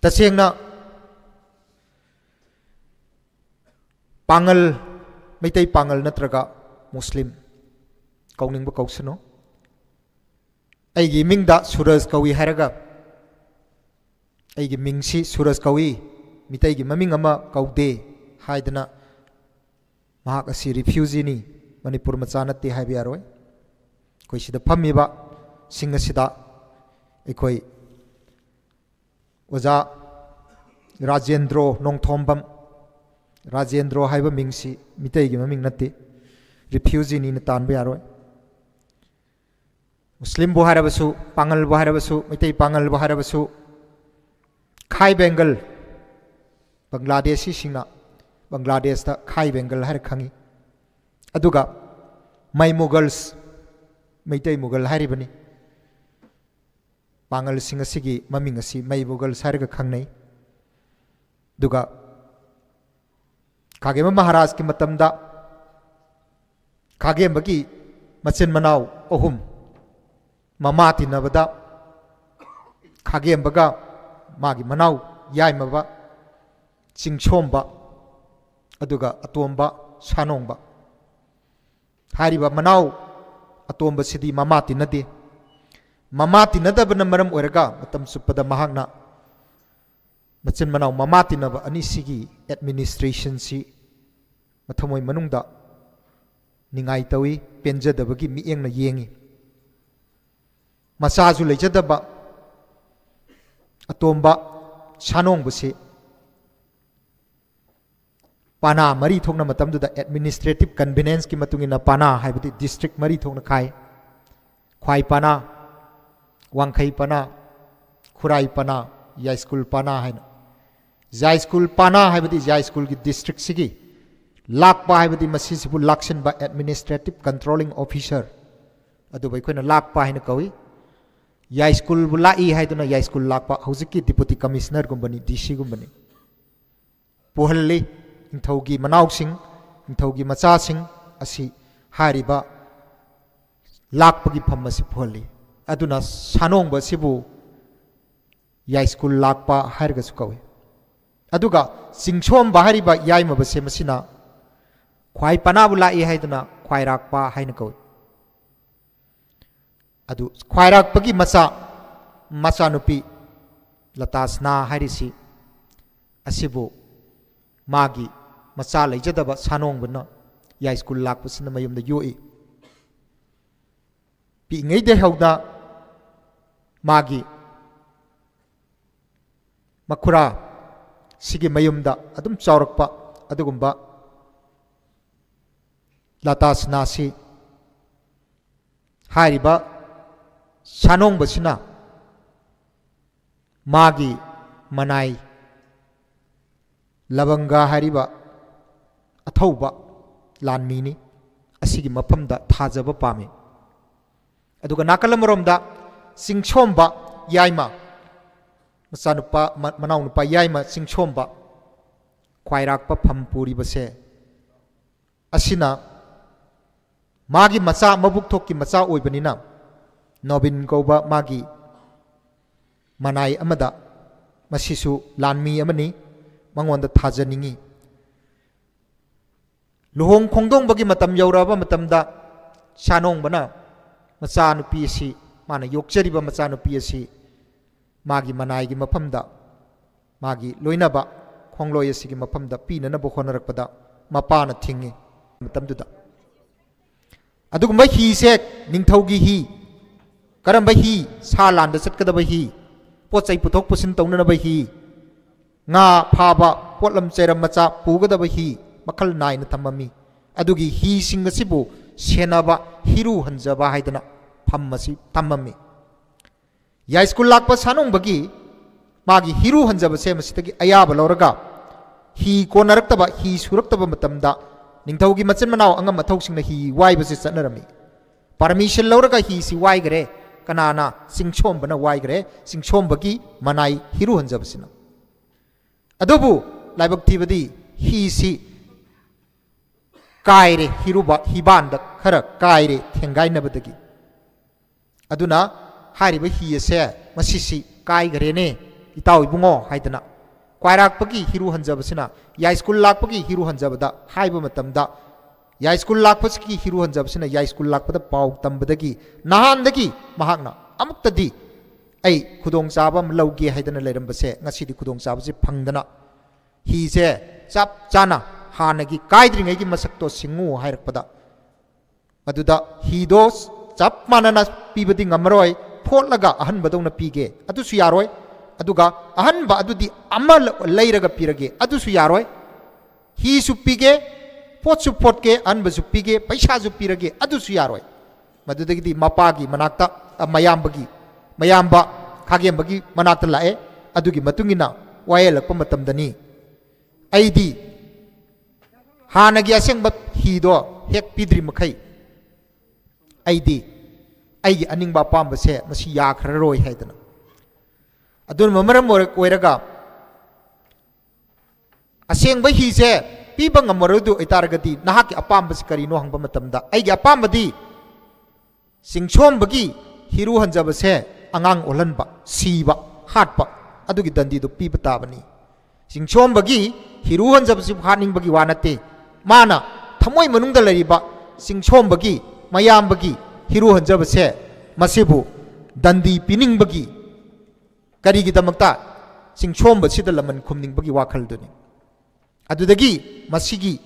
ꯇꯁꯦꯡꯅ ꯄꯥꯉꯜ, ꯃꯩꯇꯩ ꯄꯥꯉꯜ ꯅꯠꯇ꯭ꯔꯒ ꯃꯨꯁꯂꯤꯝ, ꯀꯧꯅꯤꯡꯕ ꯀꯧꯁꯅꯨ, ꯑꯩꯒꯤ ꯃꯤꯡꯗ ꯁꯨꯔꯖ ꯀꯧꯏ ꯍꯥꯏꯔꯒ, ꯑꯩꯒꯤ ꯃꯤꯡꯁꯤ ꯁꯨꯔꯖ ꯀꯧꯏ, ꯃꯤꯇꯩꯒꯤ ꯃꯃꯤꯡ ꯑꯃ ꯀꯧꯗꯦ ꯍꯥꯏꯗꯅ ꯃꯍꯥꯛ ꯑꯁꯤ ꯔꯤꯐ꯭ꯌꯨꯖꯤꯅꯤ, ꯃꯅꯤꯄꯨꯔ ꯃꯆꯥ ꯅꯠꯇꯦ ꯍꯥꯏꯕ ꯌꯥꯔꯣꯏ꯫ ꯑꯩꯈꯣꯏ ꯁꯤꯗ ꯐꯝꯃꯤꯕ ꯁꯤꯡ ꯑꯁꯤꯗ ꯑꯩꯈꯣꯏ ꯑꯣꯖꯥ ꯔꯥꯖꯦꯟꯗ꯭ꯔꯣ ꯅꯣꯡꯊꯣꯝꯕꯝ, ꯔꯥꯖꯦꯟꯗ꯭ꯔꯣ ꯍꯥꯏꯕ ꯃꯤꯡꯁꯤ ꯃꯤꯇꯩꯒꯤ ꯃꯃꯤꯡ ꯅꯠꯇꯦ, ꯔꯤꯐ꯭ꯌꯨꯖꯤꯅꯤꯅ ꯇꯥꯟꯕ ꯌꯥꯔꯣꯏ꯫ ꯃꯨꯁꯂꯤꯝꯕꯨ ꯍꯥꯏꯔꯕꯁꯨ, ꯄꯥꯉꯜꯕꯨ ꯍꯥꯏꯔꯕꯁꯨ, ꯃꯩꯇꯩ ꯄꯥꯉꯜꯕꯨ ꯍꯥꯏꯔꯕꯁꯨ, ꯈꯥꯏ ꯕꯦꯡꯒꯜ, ꯕꯪꯒ꯭ꯂꯥꯗꯦꯁꯤꯁꯤꯡꯅ ꯕꯪꯒ꯭ꯂꯥꯗꯦꯁꯇ ꯈꯥꯏ ꯕꯦꯡꯒꯜ ꯍꯥꯏꯔ ꯈꯪꯉꯤ꯫ ꯑꯗꯨꯒ ꯃꯩ ꯃꯨꯒꯜꯁ, ꯃꯩꯇꯩ ꯃꯨꯒꯜ ꯍꯥꯏꯔꯤꯕꯅꯤ꯫ ꯄꯥꯉꯜꯁꯤꯡ ꯑꯁꯤꯒꯤ ꯃꯃꯤꯡ ꯑꯁꯤ ꯃꯩ ꯃꯨꯒꯜꯁ ꯍꯥꯏꯔꯒ ꯈꯪꯅꯩ꯫ ꯑꯗꯨꯒ ꯈꯥꯒꯦꯝꯕ ꯃꯍꯥꯔꯥꯖꯀꯤ ꯃꯇꯝꯗ ꯈꯥꯒꯦꯝꯕꯒꯤ ꯃꯆꯤꯟ ꯃꯅꯥꯎ ꯑꯍꯨꯝ ꯃꯃꯥ ꯇꯤꯟꯅꯕꯗ, ꯈꯥꯒꯦꯝꯕꯒ ꯃꯥꯒꯤ ꯃꯅꯥꯎ ꯌꯥꯏꯃꯕ, ꯆꯤꯡꯁꯣꯝꯕ, ꯑꯗꯨꯒ ꯑꯇꯣꯝꯕ ꯁꯥꯅꯣꯡꯕ ꯍꯥꯏꯔꯤꯕ ꯃꯅꯥꯎ ꯑꯇꯣꯝꯕꯁꯤꯗꯤ ꯃꯃꯥ ꯇꯤꯟꯅꯗꯦ꯫ ꯃꯃꯥ ꯇꯤꯟꯅꯗꯕꯅ ꯃꯔꯝ ꯑꯣꯏꯔꯒ ꯃꯇꯝ ꯆꯨꯞꯄꯗ ꯃꯍꯥꯛꯅ ꯃꯆꯤꯟ ꯃꯅꯥꯎ ꯃꯃꯥ ꯇꯤꯟꯅꯕ ꯑꯅꯤꯁꯤꯒꯤ ꯑꯦꯗꯃꯤꯅꯤꯁꯇ꯭ꯔꯦꯁꯟꯁꯤ ꯃꯊꯃꯣꯏ ꯃꯅꯨꯡꯗ ꯅꯤꯡꯉꯥꯏ ꯇꯧꯏ, ꯄꯦꯟꯖꯗꯕꯒꯤ ꯃꯤꯠꯌꯦꯡꯅ ꯌꯦꯡꯏ꯫ ꯃꯆꯥꯁꯨ ꯂꯩꯖꯗꯕ ꯑꯇꯣꯝꯕ ꯁꯥꯅꯣꯡꯕꯁꯤ ꯄꯥꯅꯥ ꯃꯔꯤ ꯊꯣꯛꯅ, ꯃꯇꯝꯗꯨꯗ ꯑꯦꯗꯃꯤꯅꯤꯁꯇ꯭ꯔꯦꯇꯤꯚ ꯀꯟꯚꯤꯅꯦꯟꯁꯀꯤ ꯃꯇꯨꯡ ꯏꯟꯅ ꯄꯥꯅꯥ ꯍꯥꯏꯕꯗꯤ ꯗꯤꯁꯇ꯭ꯔꯤꯛ ꯃꯔꯤ ꯊꯣꯛꯅ ꯈꯥꯏ꯫ ꯈ꯭ꯋꯥꯏ ꯄꯥꯅꯥ, ꯋꯥꯡꯈꯩ ꯄꯥꯅꯥ, ꯈꯨꯔꯥꯏ ꯄꯥꯅꯥ, ꯌꯥꯏꯁ꯭ꯀꯨꯜ ꯄꯥꯅꯥ ꯍꯥꯏꯅ꯫ ꯌꯥꯏꯁ꯭ꯀꯨꯜ ꯄꯥꯅꯥ ꯍꯥꯏꯕꯗꯤ ꯌꯥꯏꯁ꯭ꯀꯨꯜꯒꯤ ꯗꯤꯁꯇ꯭ꯔꯤꯛꯁꯤꯒꯤ ꯂꯥꯛꯄ ꯍꯥꯏꯕꯗꯤ ꯃꯁꯤꯁꯤꯕꯨ ꯂꯥꯛꯁꯤꯟꯕ, ꯑꯦꯗꯃꯤꯅꯤꯁꯇ꯭ꯔꯦꯇꯤꯚ ꯀꯟꯇ꯭ꯔꯣꯂꯤꯡ ꯑꯣꯐꯤꯁꯔ, ꯑꯗꯨꯕꯨ ꯑꯩꯈꯣꯏꯅ ꯂꯥꯛꯄ ꯍꯥꯏꯅ ꯀꯧꯏ꯫ ꯌꯥꯏꯁ꯭ꯀꯨꯜꯕꯨ ꯂꯥꯛꯏ ꯍꯥꯏꯗꯨꯅ ꯌꯥꯏꯁ꯭ꯀꯨꯜ ꯂꯥꯛꯄ ꯍꯧꯖꯤꯛꯀꯤ ꯗꯤꯄꯨꯇꯤ ꯀꯃꯤꯁꯅꯔꯒꯨꯝꯕꯅꯤ, ꯗꯤ ꯁꯤꯒꯨꯝꯕꯅꯤ꯫ ꯄꯨꯍꯜꯂꯤ꯫ ꯅꯤꯡꯊꯧꯒꯤ ꯃꯅꯥꯎꯁꯤꯡ, ꯅꯤꯡꯊꯧꯒꯤ ꯃꯆꯥꯁꯤꯡ ꯑꯁꯤ ꯍꯥꯏꯔꯤꯕ ꯂꯥꯛꯄꯒꯤ ꯐꯝ ꯑꯁꯤ ꯄꯨꯍꯜꯂꯤ꯫ ꯑꯗꯨꯅ ꯁꯥꯅꯣꯡꯕ ꯑꯁꯤꯕꯨ ꯌꯥꯏꯁ꯭ꯀꯨꯜ ꯂꯥꯛꯄ ꯍꯥꯏꯔꯒꯁꯨ ꯀꯧꯏ꯫ ꯑꯗꯨꯒ ꯆꯤꯡꯁꯣꯝꯕ ꯍꯥꯏꯔꯤꯕ ꯌꯥꯏꯃꯕꯁꯦ ꯃꯁꯤꯅ ꯈ꯭ꯋꯥꯏ ꯄꯅꯥꯕꯨ ꯂꯥꯛꯏ ꯍꯥꯏꯗꯨꯅ ꯈ꯭ꯋꯥꯏꯔꯥꯛꯄ ꯍꯥꯏꯅ ꯀꯧꯏ꯫ ꯑꯗꯨ ꯈ꯭ꯋꯥꯏꯔꯥꯛꯄꯒꯤ ꯃꯆꯥ, ꯃꯆꯥꯅꯨꯄꯤ ꯂꯇꯥꯁꯅꯥ ꯍꯥꯏꯔꯤꯁꯤ ꯑꯁꯤꯕꯨ ꯃꯥꯒꯤ ꯃꯆꯥ ꯂꯩꯖꯗꯕ ꯁꯥꯅꯣꯡꯕꯅ ꯌꯥꯏꯁ꯭ꯀꯨꯜ ꯂꯥꯛꯄꯁꯤꯅ ꯃꯌꯨꯝꯗ ꯌꯣꯛꯏ꯫ ꯄꯤꯛꯏꯉꯩꯗꯒꯤ ꯍꯧꯅ ꯃꯥꯒꯤ ꯃꯈꯨꯔꯥ ꯁꯤꯒꯤ ꯃꯌꯨꯝꯗ ꯑꯗꯨꯝ ꯆꯥꯎꯔꯛꯄ ꯑꯗꯨꯒꯨꯝꯕ ꯂꯇꯥꯁꯅꯥꯁꯤ ꯍꯥꯏꯔꯤꯕ ꯁꯥꯅꯣꯡꯕꯁꯤꯅ ꯃꯥꯒꯤ ꯃꯅꯥꯏ ꯂꯕꯪꯒ ꯍꯥꯏꯔꯤꯕ ꯑꯊꯧꯕ ꯂꯥꯟꯃꯤꯅꯤ, ꯑꯁꯤꯒꯤ ꯃꯐꯝꯗ ꯊꯥꯖꯕ ꯄꯥꯝꯃꯤ꯫ ꯑꯗꯨꯒ ꯅꯥꯀꯜ ꯑꯃꯔꯣꯝꯗ ꯆꯤꯡꯁꯣꯝꯕ ꯌꯥꯏꯃ, ꯃꯆꯥꯅꯨꯄꯥ, ꯃ-, ꯃꯅꯥꯎꯅꯨꯄꯥ ꯌꯥꯏꯃ ꯆꯤꯡꯁꯣꯝꯕ ꯈ꯭ꯋꯥꯏꯔꯥꯛꯄ ꯐꯝ ꯄꯨꯔꯤꯕꯁꯦ, ꯑꯁꯤꯅ ꯃꯥꯒꯤ ꯃꯆꯥ, ꯃꯕꯨꯛ ꯊꯣꯛꯀꯤ ꯃꯆꯥ ꯑꯣꯏꯕꯅꯤꯅ, ꯅꯣꯕꯤꯟ ꯀꯧꯕ ꯃꯥꯒꯤ ꯃꯅꯥꯏ ꯑꯃꯗ, ꯃꯁꯤꯁꯨ ꯂꯥꯟꯃꯤ ꯑꯃꯅꯤ, ꯃꯉꯣꯟꯗ ꯊꯥꯖꯅꯤꯡꯏ꯫ ꯂꯨꯍꯣꯡ ꯈꯣꯡꯗꯣꯡꯕꯒꯤ ꯃꯇꯝ ꯌꯧꯔꯛꯑꯕ ꯃꯇꯝꯗ, ꯁꯥꯅꯣꯡꯕꯅ ꯃꯆꯥꯅꯨꯄꯤ ꯑꯁꯤ, ꯃꯥꯅ ꯌꯣꯛꯆꯔꯤꯕ ꯃꯆꯥꯅꯨꯄꯤ ꯑꯁꯤ ꯃꯥꯒꯤ ꯃꯅꯥꯏꯒꯤ ꯃꯐꯝꯗ, ꯃꯥꯒꯤ ꯂꯣꯏꯅꯕ ꯈꯣꯡꯂꯣꯏ ꯑꯁꯤꯒꯤ ꯃꯐꯝꯗ ꯄꯤꯅꯅꯕ ꯍꯣꯠꯅꯔꯛꯄꯗ ꯃꯄꯥꯅ ꯊꯤꯡꯏ꯫ ꯃꯇꯝꯗꯨꯗ ꯑꯗꯨꯒꯨꯝꯕ ꯍꯤꯁꯦ, ꯅꯤꯡꯊꯧꯒꯤ ꯍꯤ, ꯀꯔꯝꯕ ꯍꯤ? ꯁꯥ ꯂꯥꯟꯗ ꯆꯠꯀꯗꯕ ꯍꯤ, ꯄꯣꯠ ꯆꯩ ꯄꯨꯊꯣꯛ ꯄꯨꯁꯤꯟ ꯇꯧꯅꯅꯕ ꯍꯤ, ꯉꯥ ꯐꯥꯕ, ꯄꯣꯠꯂꯝ ꯆꯩꯔꯝ ꯃꯆꯥ ꯄꯨꯒꯗꯕ ꯍꯤ ꯃꯈꯜ ꯅꯥꯏꯅ ꯊꯝꯃꯝꯃꯤ꯫ ꯑꯗꯨꯒꯤ ꯍꯤꯁꯤꯡ ꯑꯁꯤꯕꯨ ꯁꯦꯟꯅꯕ, ꯍꯤꯔꯨ ꯍꯟꯖꯕ ꯍꯥꯏꯗꯅ ꯐꯝ ꯑꯁꯤ ꯊꯝꯃꯝꯃꯤ꯫ ꯌꯥꯏꯁ꯭ꯀꯨꯜ ꯂꯥꯛꯄ ꯁꯥꯅꯣꯡꯕꯒꯤ ꯃꯥꯒꯤ ꯍꯤꯔꯨ ꯍꯟꯖꯕꯁꯦ ꯃꯁꯤꯗꯒꯤ ꯑꯌꯥꯕ ꯂꯧꯔꯒ, ꯍꯤ ꯀꯣꯟꯅꯔꯛꯇꯕ, ꯍꯤ ꯁꯨꯔꯛꯇꯕ ꯃꯇꯝꯗ ꯅꯤꯡꯊꯧꯒꯤ ꯃꯆꯤꯟ ꯃꯅꯥꯎ ꯑꯉꯝ ꯑꯊꯧꯁꯤꯡꯅ ꯍꯤ ꯋꯥꯏꯕꯁꯦ ꯆꯠꯅꯔꯝꯃꯤ꯫ ꯄꯔꯃꯤꯁꯟ ꯂꯧꯔꯒ ꯍꯤꯁꯤ ꯋꯥꯏꯈ꯭ꯔꯦ꯫ ꯀꯅꯥꯅ? ꯆꯤꯡꯁꯣꯝꯕꯅ ꯋꯥꯏꯈ꯭ꯔꯦ, ꯆꯤꯡꯁꯣꯝꯕꯒꯤ ꯃꯅꯥꯏ ꯍꯤꯔꯨ ꯍꯟꯖꯕꯁꯤꯅ꯫ ꯑꯗꯨꯕꯨ ꯂꯥꯏꯕꯛ ꯊꯤꯕꯗꯤ ꯍꯤꯁꯤ ꯀꯥꯏꯔꯦ, ꯍꯤꯔꯨꯕ, ꯍꯤꯕꯥꯟꯗ ꯈꯔ ꯀꯥꯏꯔꯦ ꯊꯦꯡꯒꯥꯏꯅꯕꯗꯒꯤ꯫ ꯑꯗꯨꯅ ꯍꯥꯏꯔꯤꯕ ꯍꯤ ꯑꯁꯦ ꯃꯁꯤꯁꯤ ꯀꯥꯏꯈ꯭ꯔꯦꯅꯦ ꯏꯇꯥꯎ ꯏꯕꯨꯡꯉꯣ" ꯍꯥꯏꯗꯅ꯫ ꯀ꯭ꯋꯥꯏꯔꯥꯛꯄꯒꯤ ꯍꯤꯔꯨ ꯍꯟꯖꯕꯁꯤꯅ ꯌꯥꯏꯁ꯭ꯀꯨꯜ ꯂꯥꯛꯄꯒꯤ ꯍꯤꯔꯨ ꯍꯟꯖꯕꯗ ꯍꯥꯏꯕ ꯃꯇꯝꯗ, ꯌꯥꯏꯁ꯭ꯀꯨꯜ ꯂꯥꯛꯄꯁꯤꯒꯤ ꯍꯤꯔꯨ ꯍꯟꯖꯕꯁꯤꯅ ꯌꯥꯏꯁ꯭ꯀꯨꯜ ꯂꯥꯛꯄꯗ ꯄꯥꯎ ꯇꯝꯕꯗꯒꯤ ꯅꯍꯥꯟꯗꯒꯤ ꯃꯍꯥꯛꯅ ꯑꯃꯨꯛꯇꯗꯤ ꯑꯩ ꯈꯨꯗꯣꯡꯆꯥꯕ ꯑꯃ ꯂꯧꯒꯦ ꯍꯥꯏꯗꯅ ꯂꯩꯔꯝꯕꯁꯦ, ꯉꯁꯤꯗꯤ ꯈꯨꯗꯣꯡꯆꯥꯕꯁꯤ ꯐꯪꯗꯅ ꯍꯤꯁꯦ ꯆꯞ ꯆꯥꯅ ꯍꯥꯟꯅꯒꯤ ꯀꯥꯏꯗ꯭ꯔꯤꯉꯩꯒꯤ ꯃꯁꯛꯇꯣ ꯁꯤꯡꯉꯨ ꯍꯥꯏꯔꯛꯄꯗ, ꯃꯗꯨꯗ ꯍꯤꯗꯣ ꯆꯞ ꯃꯥꯟꯅꯅ ꯄꯤꯕꯗꯤ ꯉꯝꯃꯔꯣꯏ, ꯐꯣꯠꯂꯒ ꯑꯍꯟꯕꯗꯧꯅ ꯄꯤꯒꯦ, ꯑꯗꯨꯁꯨ ꯌꯥꯔꯣꯏ꯫ ꯑꯗꯨꯒ ꯑꯍꯟꯕ ꯑꯗꯨꯗꯤ ꯑꯃ ꯂ-, ꯂꯩꯔꯒ ꯄꯤꯔꯒꯦ, ꯑꯗꯨꯁꯨ ꯌꯥꯔꯣꯏ꯫ ꯍꯤꯁꯨ ꯄꯤꯒꯦ, ꯄꯣꯠꯁꯨ ꯐꯣꯠꯀꯦ, ꯑꯍꯟꯕꯁꯨ ꯄꯤꯒꯦ, ꯄꯩꯁꯥꯁꯨ ꯄꯤꯔꯒꯦ, ꯑꯗꯨꯁꯨ ꯌꯥꯔꯣꯏ꯫ ꯃꯗꯨꯗꯒꯤꯗꯤ ꯃꯄꯥꯒꯤ ꯃꯅꯥꯛꯇ, ꯑ, ꯃꯌꯥꯝꯕꯒꯤ, ꯃꯌꯥꯝꯕ ꯈꯥꯒꯦꯝꯕꯒꯤ ꯃꯅꯥꯛꯇ ꯂꯥꯛꯑꯦ꯫ ꯑꯗꯨꯒꯤ ꯃꯇꯨꯡ ꯏꯟꯅ ꯋꯥꯌꯦꯜꯂꯛꯄ ꯃꯇꯝꯗꯅꯤ, "ꯑꯩꯗꯤ ꯍꯥꯟꯅꯒꯤ ꯑꯁꯦꯡꯕ ꯍꯤꯗꯣ ꯍꯦꯛ ꯄꯤꯗ꯭ꯔꯤ ꯃꯈꯩ ꯑꯩꯗꯤ ꯑꯩꯒꯤ ꯑꯅꯤꯡꯕ ꯑꯄꯥꯝꯕꯁꯦ ꯃꯁꯤ ꯌꯥꯈ꯭ꯔꯔꯣꯏ" ꯍꯥꯏꯗꯅ꯫ ꯑꯗꯨꯅ ꯃꯔꯝ ꯑꯣꯏꯔ-, ꯑꯣꯏꯔꯒ ꯑꯁꯦꯡꯕ ꯍꯤꯁꯦ ꯄꯤꯕ ꯉꯝꯃꯔꯣꯏꯗꯣꯏ ꯑꯣꯏꯇꯥꯔꯒꯗꯤ ꯅꯍꯥꯛꯀꯤ ꯑꯄꯥꯝꯕꯁꯤ ꯀꯔꯤꯅꯣ ꯍꯪꯕ ꯃꯇꯝꯗ, ꯑꯩꯒꯤ ꯑꯄꯥꯝꯕꯗꯤ ꯆꯤꯡꯁꯣꯝꯕꯒꯤ ꯍꯤꯔꯨ ꯍꯟꯖꯕꯁꯦ ꯑꯉꯥꯡ ꯑꯣꯜꯍꯟꯕ, ꯁꯤꯕ, ꯍꯥꯠꯄ, ꯑꯗꯨꯒꯤ ꯗꯟꯗꯤꯗꯨ ꯄꯤꯕ ꯇꯥꯕꯅꯤ꯫ ꯆꯤꯡꯁꯣꯝꯕꯒꯤ ꯍꯤꯔꯨ ꯍꯟꯖꯕꯁꯤꯕꯨ ꯍꯥꯠꯅꯤꯡꯕꯒꯤ ꯋꯥ ꯅꯠꯇꯦ꯫ ꯃꯥꯅ ꯊꯃꯣꯏ ꯃꯅꯨꯡꯗ ꯂꯩꯔꯤꯕ ꯆꯤꯡꯁꯣꯝꯕꯒꯤ, ꯃꯌꯥꯝꯕꯒꯤ ꯍꯤꯔꯨ ꯍꯟꯖꯕꯁꯦ, ꯃꯁꯤꯕꯨ ꯗꯟꯗꯤ ꯄꯤꯅꯤꯡꯕꯒꯤ, ꯀꯔꯤꯒꯤꯗꯃꯛꯇ ꯆꯤꯡꯁꯣꯝꯕꯁꯤꯗ ꯂꯃꯟ ꯈꯨꯝꯅꯤꯡꯕꯒꯤ ꯋꯥꯈꯜꯗꯨꯅꯤ꯫ ꯑꯗꯨꯗꯒꯤ ꯃꯁꯤꯒꯤ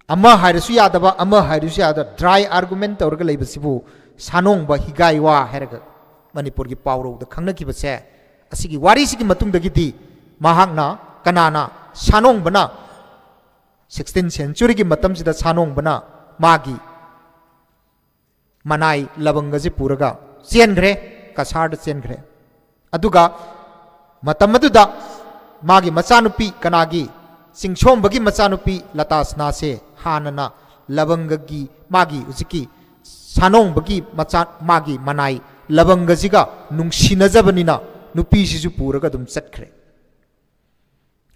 ꯑꯃ ꯍꯥꯏꯔꯁꯨ ꯌꯥꯗꯕ, ꯑꯃ ꯍꯥꯏꯔꯁꯨ ꯌꯥꯗꯕ, dry argument ꯇꯧꯔꯒ ꯂꯩꯕꯁꯤꯕꯨ ꯁꯥꯅꯣꯡꯕ ꯍꯤꯒꯥꯏ ꯋꯥ ꯍꯥꯏꯔꯒ ꯃꯅꯤꯄꯨꯔꯒꯤ ꯄꯥꯎꯔꯧꯗ ꯈꯪꯅꯈꯤꯕꯁꯦ, ꯑꯁꯤꯒꯤ ꯋꯥꯔꯤꯁꯤꯒꯤ ꯃꯇꯨꯡꯗꯒꯤꯗꯤ ꯃꯍꯥꯛꯅ, ꯀꯅꯥꯅ, ꯁꯥꯅꯣꯡꯕꯅ, sixteenth century ꯒꯤ ꯃꯇꯝꯁꯤꯗ ꯁꯥꯅꯣꯡꯕꯅ ꯃꯥꯒꯤ ꯃꯅꯥꯏ ꯂꯕꯪꯒꯁꯤ ꯄꯨꯔꯒ ꯆꯦꯟꯈ꯭ꯔꯦ, ꯀꯁꯥꯔꯗ ꯆꯦꯟꯈ꯭ꯔꯦ꯫ ꯑꯗꯨꯒ ꯃꯇꯝ ꯑꯗꯨꯗ ꯃꯥꯒꯤ ꯃꯆꯥꯅꯨꯄꯤ, ꯀꯅꯥꯒꯤ, ꯆꯤꯡꯁꯣꯝꯕꯒꯤ ꯃꯆꯥꯅꯨꯄꯤ ꯂꯇꯥꯁꯅꯥꯁꯦ ꯍꯥꯟꯅꯅ ꯂꯕꯪꯒꯒꯤ, ꯃꯥꯒꯤ ꯍꯧꯖꯤꯛꯀꯤ ꯁꯥꯅꯣꯡꯕꯒꯤ ꯃꯆꯥ, ꯃꯥꯒꯤ ꯃꯅꯥꯏ ꯂꯕꯪꯒꯁꯤꯒ ꯅꯨꯡꯁꯤꯅꯖꯕꯅꯤꯅ ꯅꯨꯄꯤꯁꯤꯁꯨ ꯄꯨꯔꯒ ꯑꯗꯨꯝ ꯆꯠꯈ꯭ꯔꯦ꯫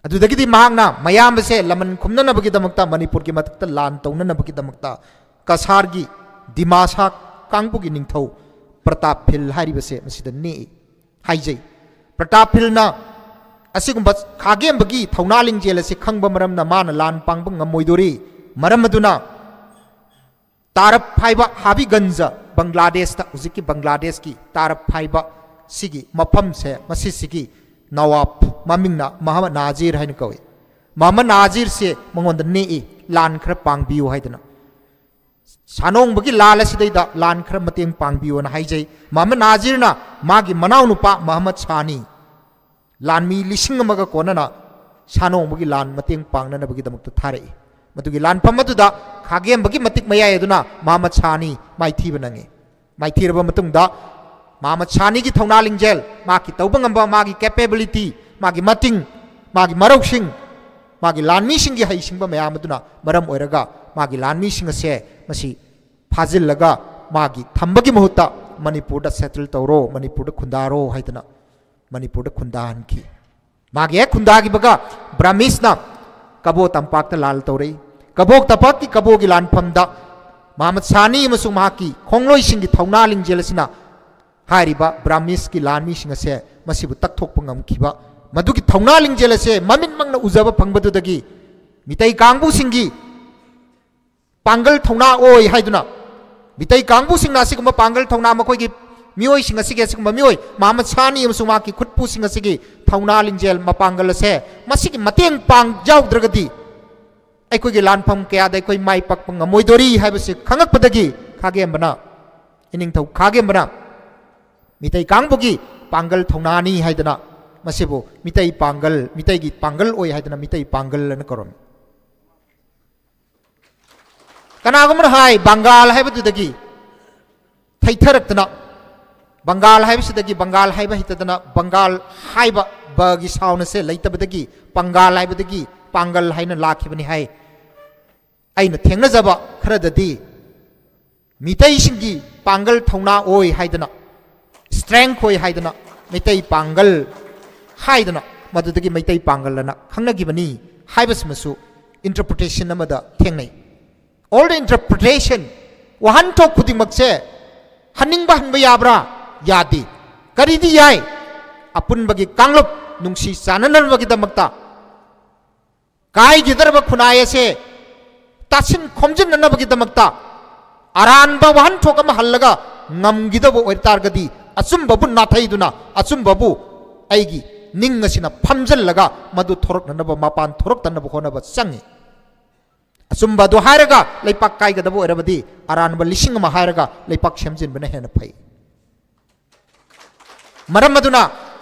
ꯑꯗꯨꯗꯒꯤꯗꯤ ꯃꯍꯥꯛꯅ ꯃꯌꯥꯝꯕꯁꯦ ꯂꯃꯟ ꯈꯨꯝꯅꯅꯕꯒꯤꯗꯃꯛꯇ, ꯃꯅꯤꯄꯨꯔꯒꯤ ꯃꯊꯛꯇ ꯂꯥꯟ ꯇꯧꯅꯅꯕꯒꯤꯗꯃꯛꯇ ꯀꯁꯥꯔꯒꯤ ꯗꯤꯃꯥꯁꯥ ꯀꯥꯡꯕꯨꯒꯤ ꯅꯤꯡꯊꯧ ꯄ꯭ꯔꯇꯥꯞ ꯐꯤꯜ ꯍꯥꯏꯔꯤꯕꯁꯦ ꯃꯁꯤꯗ ꯅꯦꯛꯏ꯫ ꯍꯥꯏꯖꯩ꯫ ꯄ꯭ꯔꯇꯥꯞ ꯍꯤꯜꯅ ꯑꯁꯤꯒꯨꯝꯕ ꯈꯥꯒꯦꯝꯕꯒꯤ ꯊꯧꯅꯥ ꯂꯤꯡꯖꯦꯜ ꯑꯁꯤ ꯈꯪꯕ ꯃꯔꯝꯅ ꯃꯥꯅ ꯂꯥꯟ ꯄꯥꯡꯕ ꯉꯝꯃꯣꯏꯗꯣꯔꯤ꯫ ꯃꯔꯝ ꯑꯗꯨꯅ ꯇꯥꯔꯞ ꯍꯥꯏꯕ ꯍꯥꯕꯤꯒꯟꯖ, ꯕꯪꯒ꯭ꯂꯥꯗꯦꯁꯇ, ꯍꯧꯖꯤꯛꯀꯤ ꯕꯪꯒ꯭ꯂꯥꯗꯦꯁꯀꯤ ꯇꯥꯔꯞ ꯍꯥꯏꯕ ꯁꯤꯒꯤ ꯃꯐꯝꯁꯦ, ꯃꯁꯤꯁꯤꯒꯤ ꯅꯋꯥꯕ ꯃꯃꯤꯡꯅ ꯃꯍꯃꯗ ꯅꯥꯖꯤꯔ ꯍꯥꯏꯅ ꯀꯧꯏ꯫ ꯃꯍꯃꯗ ꯅꯥꯖꯤꯔꯁꯦ ꯃꯉꯣꯟꯗ ꯅꯦꯛꯏ, ꯂꯥꯟ ꯈꯔ ꯄꯥꯡꯕꯤꯌꯨ ꯍꯥꯏꯗꯅ꯫ ꯁꯥꯅꯣꯡꯕꯒꯤ ꯂꯥꯟ ꯑꯁꯤꯗꯩꯗ ꯂꯥꯟ ꯈꯔ ꯃꯇꯦꯡ ꯄꯥꯡꯕꯤꯌꯨꯅ ꯍꯥꯏꯖꯩ꯫ ꯃꯍꯃꯗ ꯅꯥꯖꯤꯔꯅ ꯃꯥꯒꯤ ꯃꯅꯥꯎꯅꯨꯄꯥ ꯃꯍꯃꯗ ꯁꯥꯅꯤ, ꯂꯥꯟꯃꯤ ꯂꯤꯁꯤꯡ ꯑꯃꯒ ꯀꯣꯟꯅꯅ ꯁꯥꯅꯣꯡꯕꯒꯤ ꯂꯥꯟ ꯃꯇꯦꯡ ꯄꯥꯡꯅꯅꯕꯒꯤꯗꯃꯛꯇ ꯊꯥꯔꯛꯏ꯫ ꯃꯗꯨꯒꯤ ꯂꯥꯟꯐꯝ ꯑꯗꯨꯗ ꯈꯥꯒꯦꯝꯕꯒꯤ ꯃꯇꯤꯛ ꯃꯌꯥꯏ ꯑꯗꯨꯅ ꯃꯍꯃꯗ ꯁꯥꯅꯤ ꯃꯥꯏꯊꯤꯕ ꯅꯪꯉꯤ꯫ ꯃꯥꯏꯊꯤꯔꯕ ꯃꯇꯨꯡꯗ ꯃꯍꯃꯗ ꯁꯥꯅꯤꯒꯤ ꯊꯧꯅꯥ ꯂꯤꯡꯖꯦꯜ, ꯃꯥꯒꯤ ꯇꯧꯕ ꯉꯝꯕ, ꯃꯥꯒꯤ capability, ꯃꯥꯒꯤ ꯃꯇꯤꯡ, ꯃꯥꯒꯤ ꯃꯔꯧꯁꯤꯡ, ꯃꯥꯒꯤ ꯂꯥꯟꯃꯤꯁꯤꯡꯒꯤ ꯍꯩꯁꯤꯡꯕ ꯃꯌꯥꯝ ꯑꯗꯨꯅ ꯃꯔꯝ ꯑꯣꯏꯔꯒ ꯃꯥꯒꯤ ꯂꯥꯟꯃꯤꯁꯤꯡ ꯑꯁꯦ ꯃꯁꯤ ꯐꯥꯖꯤꯜꯂꯒ ꯃꯥꯒꯤ ꯊꯝꯕꯒꯤ ꯃꯍꯨꯠꯇ ꯃꯅꯤꯄꯨꯔꯗ settle ꯇꯧꯔꯣ, ꯃꯅꯤꯄꯨꯔꯗ ꯈꯨꯟꯗꯥꯔꯣ ꯍꯥꯏꯗꯅ ꯃꯅꯤꯄꯨꯔꯗ ꯈꯨꯟꯗꯥꯍꯟꯈꯤ꯫ ꯃꯥꯒꯤ ꯍꯦꯛ ꯈꯨꯟꯗꯥꯈꯤꯕꯒ ꯕ꯭ꯔꯥꯍꯃꯤꯁꯅ ꯀꯕꯣ ꯇꯝꯄꯥꯛꯇ ꯂꯥꯜ ꯇꯧꯔꯛꯏ꯫ ꯀꯕꯣ ꯇꯝꯄꯥꯛꯀꯤ ꯀꯕꯣꯒꯤ ꯂꯥꯟꯐꯝꯗ ꯃꯍꯃꯗ ꯁꯥꯅꯤ ꯑꯃꯁꯨꯡ ꯃꯍꯥꯛꯀꯤ ꯈꯣꯡꯂꯣꯏꯁꯤꯡꯒꯤ ꯊꯧꯅꯥ ꯂꯤꯡꯖꯦꯜ ꯑꯁꯤꯅ ꯍꯥꯏꯔꯤꯕ ꯕ꯭ꯔꯥꯍꯃꯤꯁꯀꯤ ꯂꯥꯟꯃꯤꯁꯤꯡ ꯑꯁꯦ ꯃꯁꯤꯕꯨ ꯇꯛꯊꯣꯛꯄ ꯉꯝꯈꯤꯕ, ꯃꯗꯨꯒꯤ ꯊꯧꯅꯥ ꯂꯤꯡꯖꯦꯜ ꯑꯁꯦ ꯃꯃꯤꯠꯃꯛꯅ ꯎꯖꯕ ꯐꯪꯕꯗꯨꯗꯒꯤ ꯃꯤꯇꯩ ꯀꯥꯡꯕꯨꯁꯤꯡꯒꯤ ꯄꯥꯡꯒꯜ ꯊꯧꯅꯥ ꯑꯣꯏ ꯍꯥꯏꯗꯨꯅ, ꯃꯤꯇꯩ ꯀꯥꯡꯕꯨꯁꯤꯡꯅ ꯑꯁꯤꯒꯨꯝꯕ ꯄꯥꯡꯒꯜ ꯊꯧꯅꯥ, ꯃꯈꯣꯏꯒꯤ ꯃꯤꯑꯣꯏꯁꯤꯡ ꯑꯁꯤꯒꯤ, ꯑꯁꯤꯒꯨꯝꯕ ꯃꯤꯑꯣꯏ ꯃꯍꯃꯗ ꯁꯥꯅꯤ ꯑꯃꯁꯨꯡ ꯃꯍꯥꯛꯀꯤ ꯈꯨꯠꯄꯨꯁꯤꯡ ꯑꯁꯤꯒꯤ ꯊꯧꯅꯥ ꯂꯤꯡꯖꯦꯜ, ꯃꯄꯥꯡꯒꯜ ꯑꯁꯦ, ꯃꯁꯤꯒꯤ ꯃꯇꯦꯡ ꯄꯥꯡ ꯌꯥꯎꯗ꯭ꯔꯒꯗꯤ ꯑꯩꯈꯣꯏꯒꯤ ꯂꯥꯟꯐꯝ ꯀꯌꯥꯗ ꯑꯩꯈꯣꯏ ꯃꯥꯏ ꯄꯥꯛꯄ ꯉꯝꯃꯣꯏꯗꯣꯔꯤ ꯍꯥꯏꯕꯁꯤ ꯈꯪꯉꯛꯄꯗꯒꯤ ꯈꯥꯒꯦꯝꯕꯅ, ꯏꯅꯤꯡꯊꯧ ꯈꯥꯒꯦꯝꯕꯅ ꯃꯤꯇꯩ ꯀꯥꯡꯕꯨꯒꯤ ꯄꯥꯡꯒꯜ ꯊꯧꯅꯥꯅꯤ ꯍꯥꯏꯗꯅ ꯃꯁꯤꯕꯨ ꯃꯤꯇꯩ ꯄꯥꯡꯒꯜ, ꯃꯤꯇꯩꯒꯤ ꯄꯥꯡꯒꯜ ꯑꯣꯏ ꯍꯥꯏꯗꯅ ꯃꯤꯇꯩ ꯄꯥꯡꯒꯜ ꯑꯅ ꯀꯧꯔꯝꯃꯤ꯫ ꯀꯅꯥꯒꯨꯝꯕꯅ ꯍꯥꯏ, ꯕꯪꯒꯥꯜ ꯍꯥꯏꯕꯗꯨꯗꯒꯤ ꯊꯩꯊꯔꯛꯇꯅ, ꯕꯪꯒꯥꯜ ꯍꯥꯏꯕꯁꯤꯗꯒꯤ, ꯕꯪꯒꯥꯜ ꯍꯥꯏꯕ ꯍꯩꯇꯗꯅ ꯕꯪꯒꯥꯜ ꯍꯥꯏꯕ ꯕꯒꯤ sound ꯑꯁꯦ ꯂꯩꯇꯕꯗꯒꯤ ꯄꯪꯒꯥꯜ ꯍꯥꯏꯕꯗꯒꯤ ꯄꯥꯡꯒꯜ ꯍꯥꯏꯅ ꯂꯥꯛꯈꯤꯕꯅꯤ ꯍꯥꯏ꯫ ꯑꯩꯅ ꯊꯦꯡꯅꯖꯕ ꯈꯔꯗꯗꯤ ꯃꯤꯇꯩꯁꯤꯡꯒꯤ ꯄꯥꯡꯒꯜ ꯊꯧꯅꯥ ꯑꯣꯏ ꯍꯥꯏꯗꯅ, strength ꯑꯣꯏ ꯍꯥꯏꯗꯅ, ꯃꯩꯇꯩ ꯄꯥꯡꯒꯜ ꯍꯥꯏꯗꯅ ꯃꯗꯨꯗꯒꯤ ꯃꯩꯇꯩ ꯄꯥꯡꯒꯜ ꯑꯅ ꯈꯪꯅꯈꯤꯕꯅꯤ ꯍꯥꯏꯕꯁꯤꯃꯁꯨ interpretation ꯑꯃꯗ ꯊꯦꯡꯅꯩ꯫ All the interpretation, ꯋꯥꯍꯟꯊꯣꯛ ꯈꯨꯗꯤꯡꯃꯛꯁꯦ ꯍꯟꯅꯤꯡꯕ ꯍꯟꯕ ꯌꯥꯕ꯭ꯔꯥ? ꯌꯥꯗꯦ꯫ ꯀꯔꯤꯗꯤ ꯌꯥꯏ? ꯑꯄꯨꯟꯕꯒꯤ ꯀꯥꯡꯂꯨꯞ ꯅꯨꯡꯁꯤ ꯆꯥꯟꯅꯅꯕꯒꯤꯗꯃꯛꯇ, ꯀꯥꯏꯈꯤꯗꯧꯔꯕ ꯈꯨꯟꯅꯥꯏ ꯑꯁꯦ ꯇꯥꯁꯤꯟ ꯈꯣꯝꯖꯤꯟꯅꯅꯕꯒꯤꯗꯃꯛꯇ, ꯑꯔꯥꯟꯕ ꯋꯥꯍꯟꯊꯣꯛ ꯑꯃ ꯍꯜꯂꯒ ꯉꯝꯈꯤꯗꯕ ꯑꯣꯏꯇꯥꯔꯒꯗꯤ, ꯑꯆꯨꯝꯕꯕꯨ ꯅꯥꯊꯩꯗꯨꯅ, ꯑꯆꯨꯝꯕꯕꯨ ꯑꯩꯒꯤ ꯅꯤꯡ ꯑꯁꯤꯅ ꯐꯝꯖꯤꯜꯂꯒ ꯃꯗꯨ ꯊꯣꯔꯛꯅꯅꯕ, ꯃꯄꯥꯟ ꯊꯣꯔꯛꯇꯅꯕ ꯍꯣꯠꯅꯕ ꯆꯪꯉꯤ꯫ ꯑꯆꯨꯝꯕ ꯑꯗꯨ ꯍꯥꯏꯔꯒ ꯂꯩꯄꯥꯛ ꯀꯥꯏꯒꯗꯕ ꯑꯣꯏꯔꯕꯗꯤ, ꯑꯔꯥꯟꯕ ꯂꯤꯁꯤꯡ ꯑꯃ ꯍꯥꯏꯔꯒ ꯂꯩꯄꯥꯛ ꯁꯦꯝꯖꯤꯟꯕꯅ ꯍꯦꯟꯅ ꯐꯩ꯫ ꯃꯔꯝ ꯑꯗꯨꯅ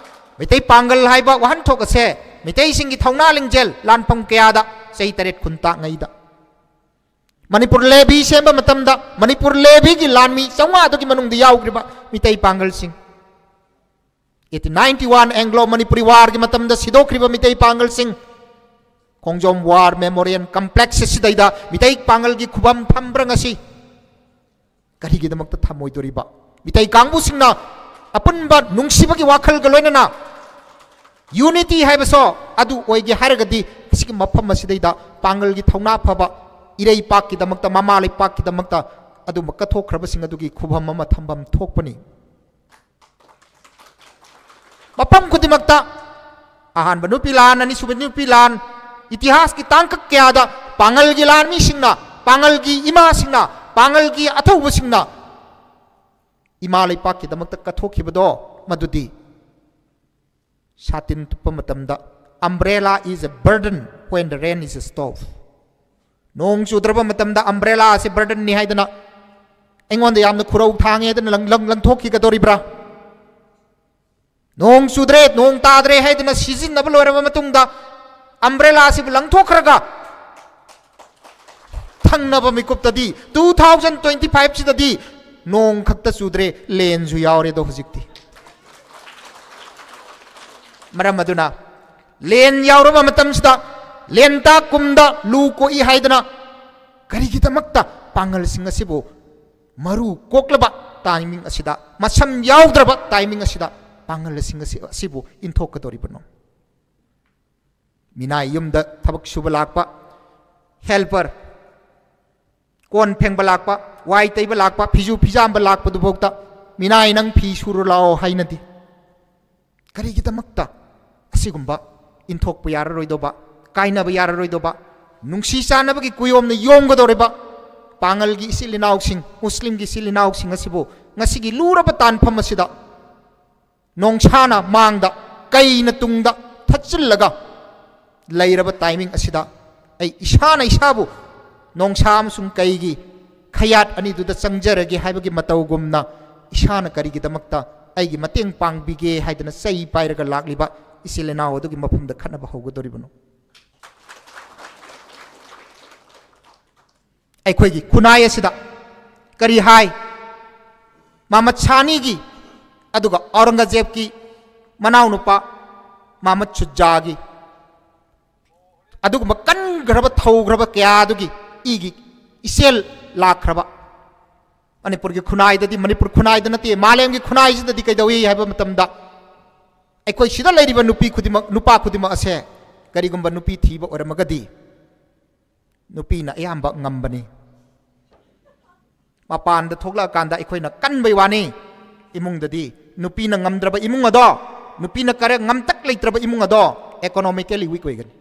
ꯃꯩꯇꯩ ꯄꯥꯡꯒꯜ ꯍꯥꯏꯕ ꯋꯥꯍꯟꯊꯣꯛ ꯑꯁꯦ ꯃꯩꯇꯩꯁꯤꯡꯒꯤ ꯊꯧꯅꯥ ꯂꯤꯡꯖꯦꯜ ꯂꯥꯟꯐꯝ ꯀꯌꯥꯗ ꯆꯍꯤ ꯇꯔꯦꯠ ꯀꯨꯟ ꯇꯥꯛꯉꯩꯗ ꯃꯅꯤꯄꯨꯔ ꯂꯦꯚꯤ ꯁꯦꯝꯕ ꯃꯇꯝꯗ, ꯃꯅꯤꯄꯨꯔ ꯂꯦꯚꯤꯒꯤ ꯂꯥꯟꯃꯤ ꯆꯥꯝꯃꯉꯥꯗꯨꯒꯤ ꯃꯅꯨꯡꯗ ꯌꯥꯎꯈ꯭ꯔꯤꯕ Meitei ꯄꯥꯡꯒꯜꯁꯤꯡ, eighteen ninety one Anglo Manipuri Warꯒꯤ ꯃꯇꯝꯗ ꯁꯤꯗꯣꯛꯈ꯭ꯔꯤꯕ ꯃꯤꯇꯩ ꯄꯥꯡꯒꯜꯁꯤꯡ, ꯈꯣꯡꯖꯣꯝ War Memorial Complex ꯑꯁꯤꯗꯩꯗ ꯃꯤꯇꯩ ꯄꯥꯡꯒꯜꯒꯤ ꯈꯨꯕꯝ ꯊꯝꯕ꯭ꯔꯥ ꯉꯁꯤ? ꯀꯔꯤꯒꯤꯗꯃꯛꯇ ꯊꯝꯃꯣꯏꯗꯣꯔꯤꯕ? ꯃꯤꯇꯩ ꯀꯥꯡꯕꯨꯁꯤꯡꯅ ꯑꯄꯨꯟꯕ ꯅꯨꯡꯁꯤꯕꯒꯤ ꯋꯥꯈꯜꯒ ꯂꯣꯏꯅꯅ unity ꯍꯥꯏꯕꯁꯣ ꯑꯗꯨ ꯑꯣꯏꯒꯦ ꯍꯥꯏꯔꯒꯗꯤ, ꯑꯁꯤꯒꯤ ꯃꯐꯝ ꯑꯁꯤꯗꯩꯗ ꯄꯥꯡꯒꯜꯒꯤ ꯊꯧꯅꯥ ꯐꯕ, ꯏꯔꯩꯄꯥꯛꯀꯤꯗꯃꯛꯇ, ꯃꯃꯥ ꯂꯩꯄꯥꯛꯀꯤꯗꯃꯛꯇ ꯑꯗꯨꯝꯕ ꯀꯠꯊꯣꯛꯈ꯭ꯔꯕꯁꯤꯡ ꯑꯗꯨꯒꯤ ꯈꯨꯕꯝ ꯑꯃ ꯊꯝꯐꯝ ꯊꯣꯛꯄꯅꯤ꯫ ꯃꯐꯝ ꯈꯨꯗꯤꯡꯃꯛꯇ, ꯑꯍꯥꯟꯕ ꯅꯨꯄꯤ ꯂꯥꯟ, ꯑꯅꯤꯁꯨꯕ ꯅꯨꯄꯤ ꯂꯥꯟ, ꯏꯇꯤꯍꯥꯁꯀꯤ ꯇꯥꯡꯀꯛ ꯀꯌꯥꯗ ꯄꯥꯡꯒꯜꯒꯤ ꯂꯥꯟꯃꯤꯁꯤꯡꯅ, ꯄꯥꯡꯒꯜꯒꯤ ꯏꯃꯥꯁꯤꯡꯅ, ꯄꯥꯡꯒꯜꯒꯤ ꯑꯊꯧꯕꯁꯤꯡꯅ ꯏꯃꯥ ꯂꯩꯄꯥꯛꯀꯤꯗꯃꯛꯇ ꯀꯠꯊꯣꯛꯈꯤꯕꯗꯣ, ꯃꯗꯨꯗꯤ ꯁꯥꯇꯤꯟ ꯇꯨꯞꯄ ꯃꯇꯝꯗ, "Umbrella is a burden when the rain is stop." ꯅꯣꯡ ꯆꯨꯗ꯭ꯔꯕ ꯃꯇꯝꯗ umbrella ꯑꯁꯤ burdenꯅꯤ ꯍꯥꯏꯗꯅ ꯑꯩꯉꯣꯟꯗ ꯌꯥꯝꯅ ꯈꯨꯔꯧ ꯊꯥꯡꯉꯦ ꯍꯥꯏꯗꯅ ꯂꯪ-, ꯂꯪ-, ꯂꯪꯊꯣꯛꯈꯤꯒꯗꯧꯔꯤꯕ꯭ꯔꯥ? ꯅꯣꯡ ꯆꯨꯗ꯭ꯔꯦ, ꯅꯣꯡ ꯇꯥꯗ꯭ꯔꯦ ꯍꯥꯏꯗꯅ ꯁꯤꯖꯤꯟꯅꯕ ꯂꯣꯏꯔꯕ ꯃꯇꯨꯡꯗ umbrella ꯑꯁꯤꯕꯨ ꯂꯪꯊꯣꯛꯈ꯭ꯔꯒ ꯊꯪꯅꯕ ꯃꯤꯀꯨꯞꯇꯗꯤ, two thousand twenty five ꯁꯤꯗꯗꯤ ꯅꯣꯡ ꯈꯛꯇ ꯆꯨꯗ꯭ꯔꯦ, ꯂꯦꯟꯁꯨ ꯌꯥꯎꯔꯦꯗꯣ ꯍꯧꯖꯤꯛꯇꯤ꯫ ꯃꯔꯝ ꯑꯗꯨꯅ ꯂꯦꯟ ꯌꯥꯎꯔꯕ ꯃꯇꯝꯁꯤꯗ ꯂꯦꯟꯇꯥꯛ ꯀꯨꯝꯗ ꯂꯨ ꯀꯣꯛꯏ ꯍꯥꯏꯗꯅ ꯀꯔꯤꯒꯤꯗꯃꯛꯇ ꯄꯥꯡꯒꯜꯁꯤꯡ ꯑꯁꯤꯕꯨ ꯃꯔꯨ ꯀꯣꯛꯂꯕ timing ꯑꯁꯤꯗ, ꯃꯁꯝ ꯌꯥꯎꯗ꯭ꯔꯕ timing ꯑꯁꯤꯗ ꯄꯥꯡꯒꯜꯁꯤꯡ ꯑꯁꯤ, ꯑꯁꯤꯕꯨ ꯏꯟꯊꯣꯛꯀꯗꯧꯔꯤꯕꯅꯣ? ꯃꯤꯅꯥꯏ ꯌꯨꯝꯗ ꯊꯕꯛ ꯁꯨꯕ ꯂꯥꯛꯄ, helper, ꯀꯣꯟ ꯐꯦꯡꯕ ꯂꯥꯛꯄ, ꯋꯥꯏ ꯇꯩꯕ ꯂꯥꯛꯄ, ꯐꯤꯖꯨ ꯐꯤꯖꯥꯝꯕ ꯂꯥꯛꯄꯗꯨꯐꯥꯎꯗ, "ꯃꯤꯅꯥꯏ, ꯅꯪ ꯐꯤ ꯁꯨꯔꯨ ꯂꯥꯛꯑꯣ" ꯍꯥꯏꯅꯗꯦ꯫ ꯀꯔꯤꯒꯤꯗꯃꯛꯇ ꯑꯁꯤꯒꯨꯝꯕ ꯏꯟꯊꯣꯛꯄ ꯌꯥꯔꯔꯣꯏꯗꯧꯕ, ꯀꯥꯏꯅꯕ ꯌꯥꯔꯔꯣꯏꯗꯧꯕ, ꯅꯨꯡꯁꯤ ꯆꯥꯟꯅꯕꯒꯤ ꯀꯨꯌꯣꯝꯅ ꯌꯣꯝꯒꯗꯧꯔꯤꯕ ꯄꯥꯉꯜꯒꯤ ꯏꯆꯤꯜ ꯏꯅꯥꯎꯁꯤꯡ, ꯃꯨꯁꯂꯤꯝꯒꯤ ꯏꯆꯤꯜ ꯏꯅꯥꯎꯁꯤꯡ ꯑꯁꯤꯕꯨ ꯉꯁꯤꯒꯤ ꯂꯨꯔꯕ ꯇꯥꯟꯐꯝ ꯑꯁꯤꯗ ꯅꯣꯡꯁꯥꯅ ꯃꯥꯡꯗ, ꯀꯩꯅ ꯇꯨꯡꯗ ꯊꯠꯆꯤꯜꯂꯒ ꯂꯩꯔꯕ timing ꯑꯁꯤꯗ ꯑꯩ ꯏꯁꯥꯅ ꯏꯁꯥꯕꯨ ꯅꯣꯡꯁꯥ ꯑꯃꯁꯨꯡ ꯀꯩꯒꯤ ꯈꯌꯥꯠ ꯑꯅꯤꯗꯨꯗ ꯆꯪꯖꯔꯒꯦ ꯍꯥꯏꯕꯒꯤ ꯃꯇꯧꯒꯨꯝꯅ ꯏꯁꯥꯅ ꯀꯔꯤꯒꯤꯗꯃꯛꯇ ꯑꯩꯒꯤ ꯃꯇꯦꯡ ꯄꯥꯡꯕꯤꯒꯦ ꯍꯥꯏꯗꯅ ꯆꯩ ꯄꯥꯏꯔꯒ ꯂꯥꯛꯂꯤꯕ ꯏꯆꯤꯜ ꯏꯅꯥꯎ ꯑꯗꯨꯒꯤ ꯃꯐꯝꯗ ꯈꯠꯅꯕ ꯍꯧꯒꯗꯧꯔꯤꯕꯅꯣ? ꯑꯩꯈꯣꯏꯒꯤ ꯈꯨꯟꯅꯥꯏ ꯑꯁꯤꯗ ꯀꯔꯤ ꯍꯥꯏ? ꯃꯍꯃꯗ ꯁꯥꯅꯤꯒꯤ, ꯑꯗꯨꯒ ꯑꯧꯔꯪꯒꯖꯦꯕꯀꯤ ꯃꯅꯥꯎꯅꯨꯄꯥ ꯃꯍꯃꯗ ꯁꯨꯖꯥꯒꯤ, ꯑꯗꯨꯒꯨꯝꯕ ꯀꯟꯈ꯭ꯔꯕ, ꯊꯧꯈ꯭ꯔꯕ ꯀꯌꯥꯗꯨꯒꯤ ꯏꯒꯤ ꯏꯆꯦꯜ ꯂꯥꯛꯈ꯭ꯔꯕ ꯃꯅꯤꯄꯨꯔꯒꯤ ꯈꯨꯟꯅꯥꯏꯗꯗꯤ, ꯃꯅꯤꯄꯨꯔ ꯈꯨꯟꯅꯥꯏꯗ ꯅꯠꯇꯦ, ꯃꯥꯂꯦꯝꯒꯤ ꯈꯨꯟꯅꯥꯏꯁꯤꯗꯗꯤ ꯀꯩꯗꯧꯏ ꯍꯥꯏꯕ ꯃꯇꯝꯗ, ꯑꯩꯈꯣꯏ ꯁꯤꯗ ꯂꯩꯔꯤꯕ ꯅꯨꯄꯤ ꯈꯨꯗꯤꯡꯃꯛ, ꯅꯨꯄꯥ ꯈꯨꯗꯤꯡꯃꯛ ꯑꯁꯦ ꯀꯔꯤꯒꯨꯝꯕ ꯅꯨꯄꯤ ꯊꯤꯕ ꯑꯣꯏꯔꯝꯃꯒꯗꯤ ꯅꯨꯄꯤꯅ ꯑꯌꯥꯝꯕ ꯉꯝꯕꯅꯤ꯫ ꯃꯄꯥꯟꯗ ꯊꯣꯛꯂꯛꯑꯀꯥꯟꯗ ꯑꯩꯈꯣꯏꯅ ꯀꯟꯕꯩ ꯋꯥꯅꯤ꯫ ꯏꯃꯨꯡꯗꯗꯤ ꯅꯨꯄꯤꯅ ꯉꯝꯗ꯭ꯔꯕ ꯏꯃꯨꯡ ꯑꯗꯣ, ꯅꯨꯄꯤꯅ ꯀꯔꯦ ꯉꯝꯇꯛ ꯂꯩꯇ꯭ꯔꯕ ꯏꯃꯨꯡ ꯑꯗꯣ economically weak ꯑꯣꯏꯒꯅꯤ꯫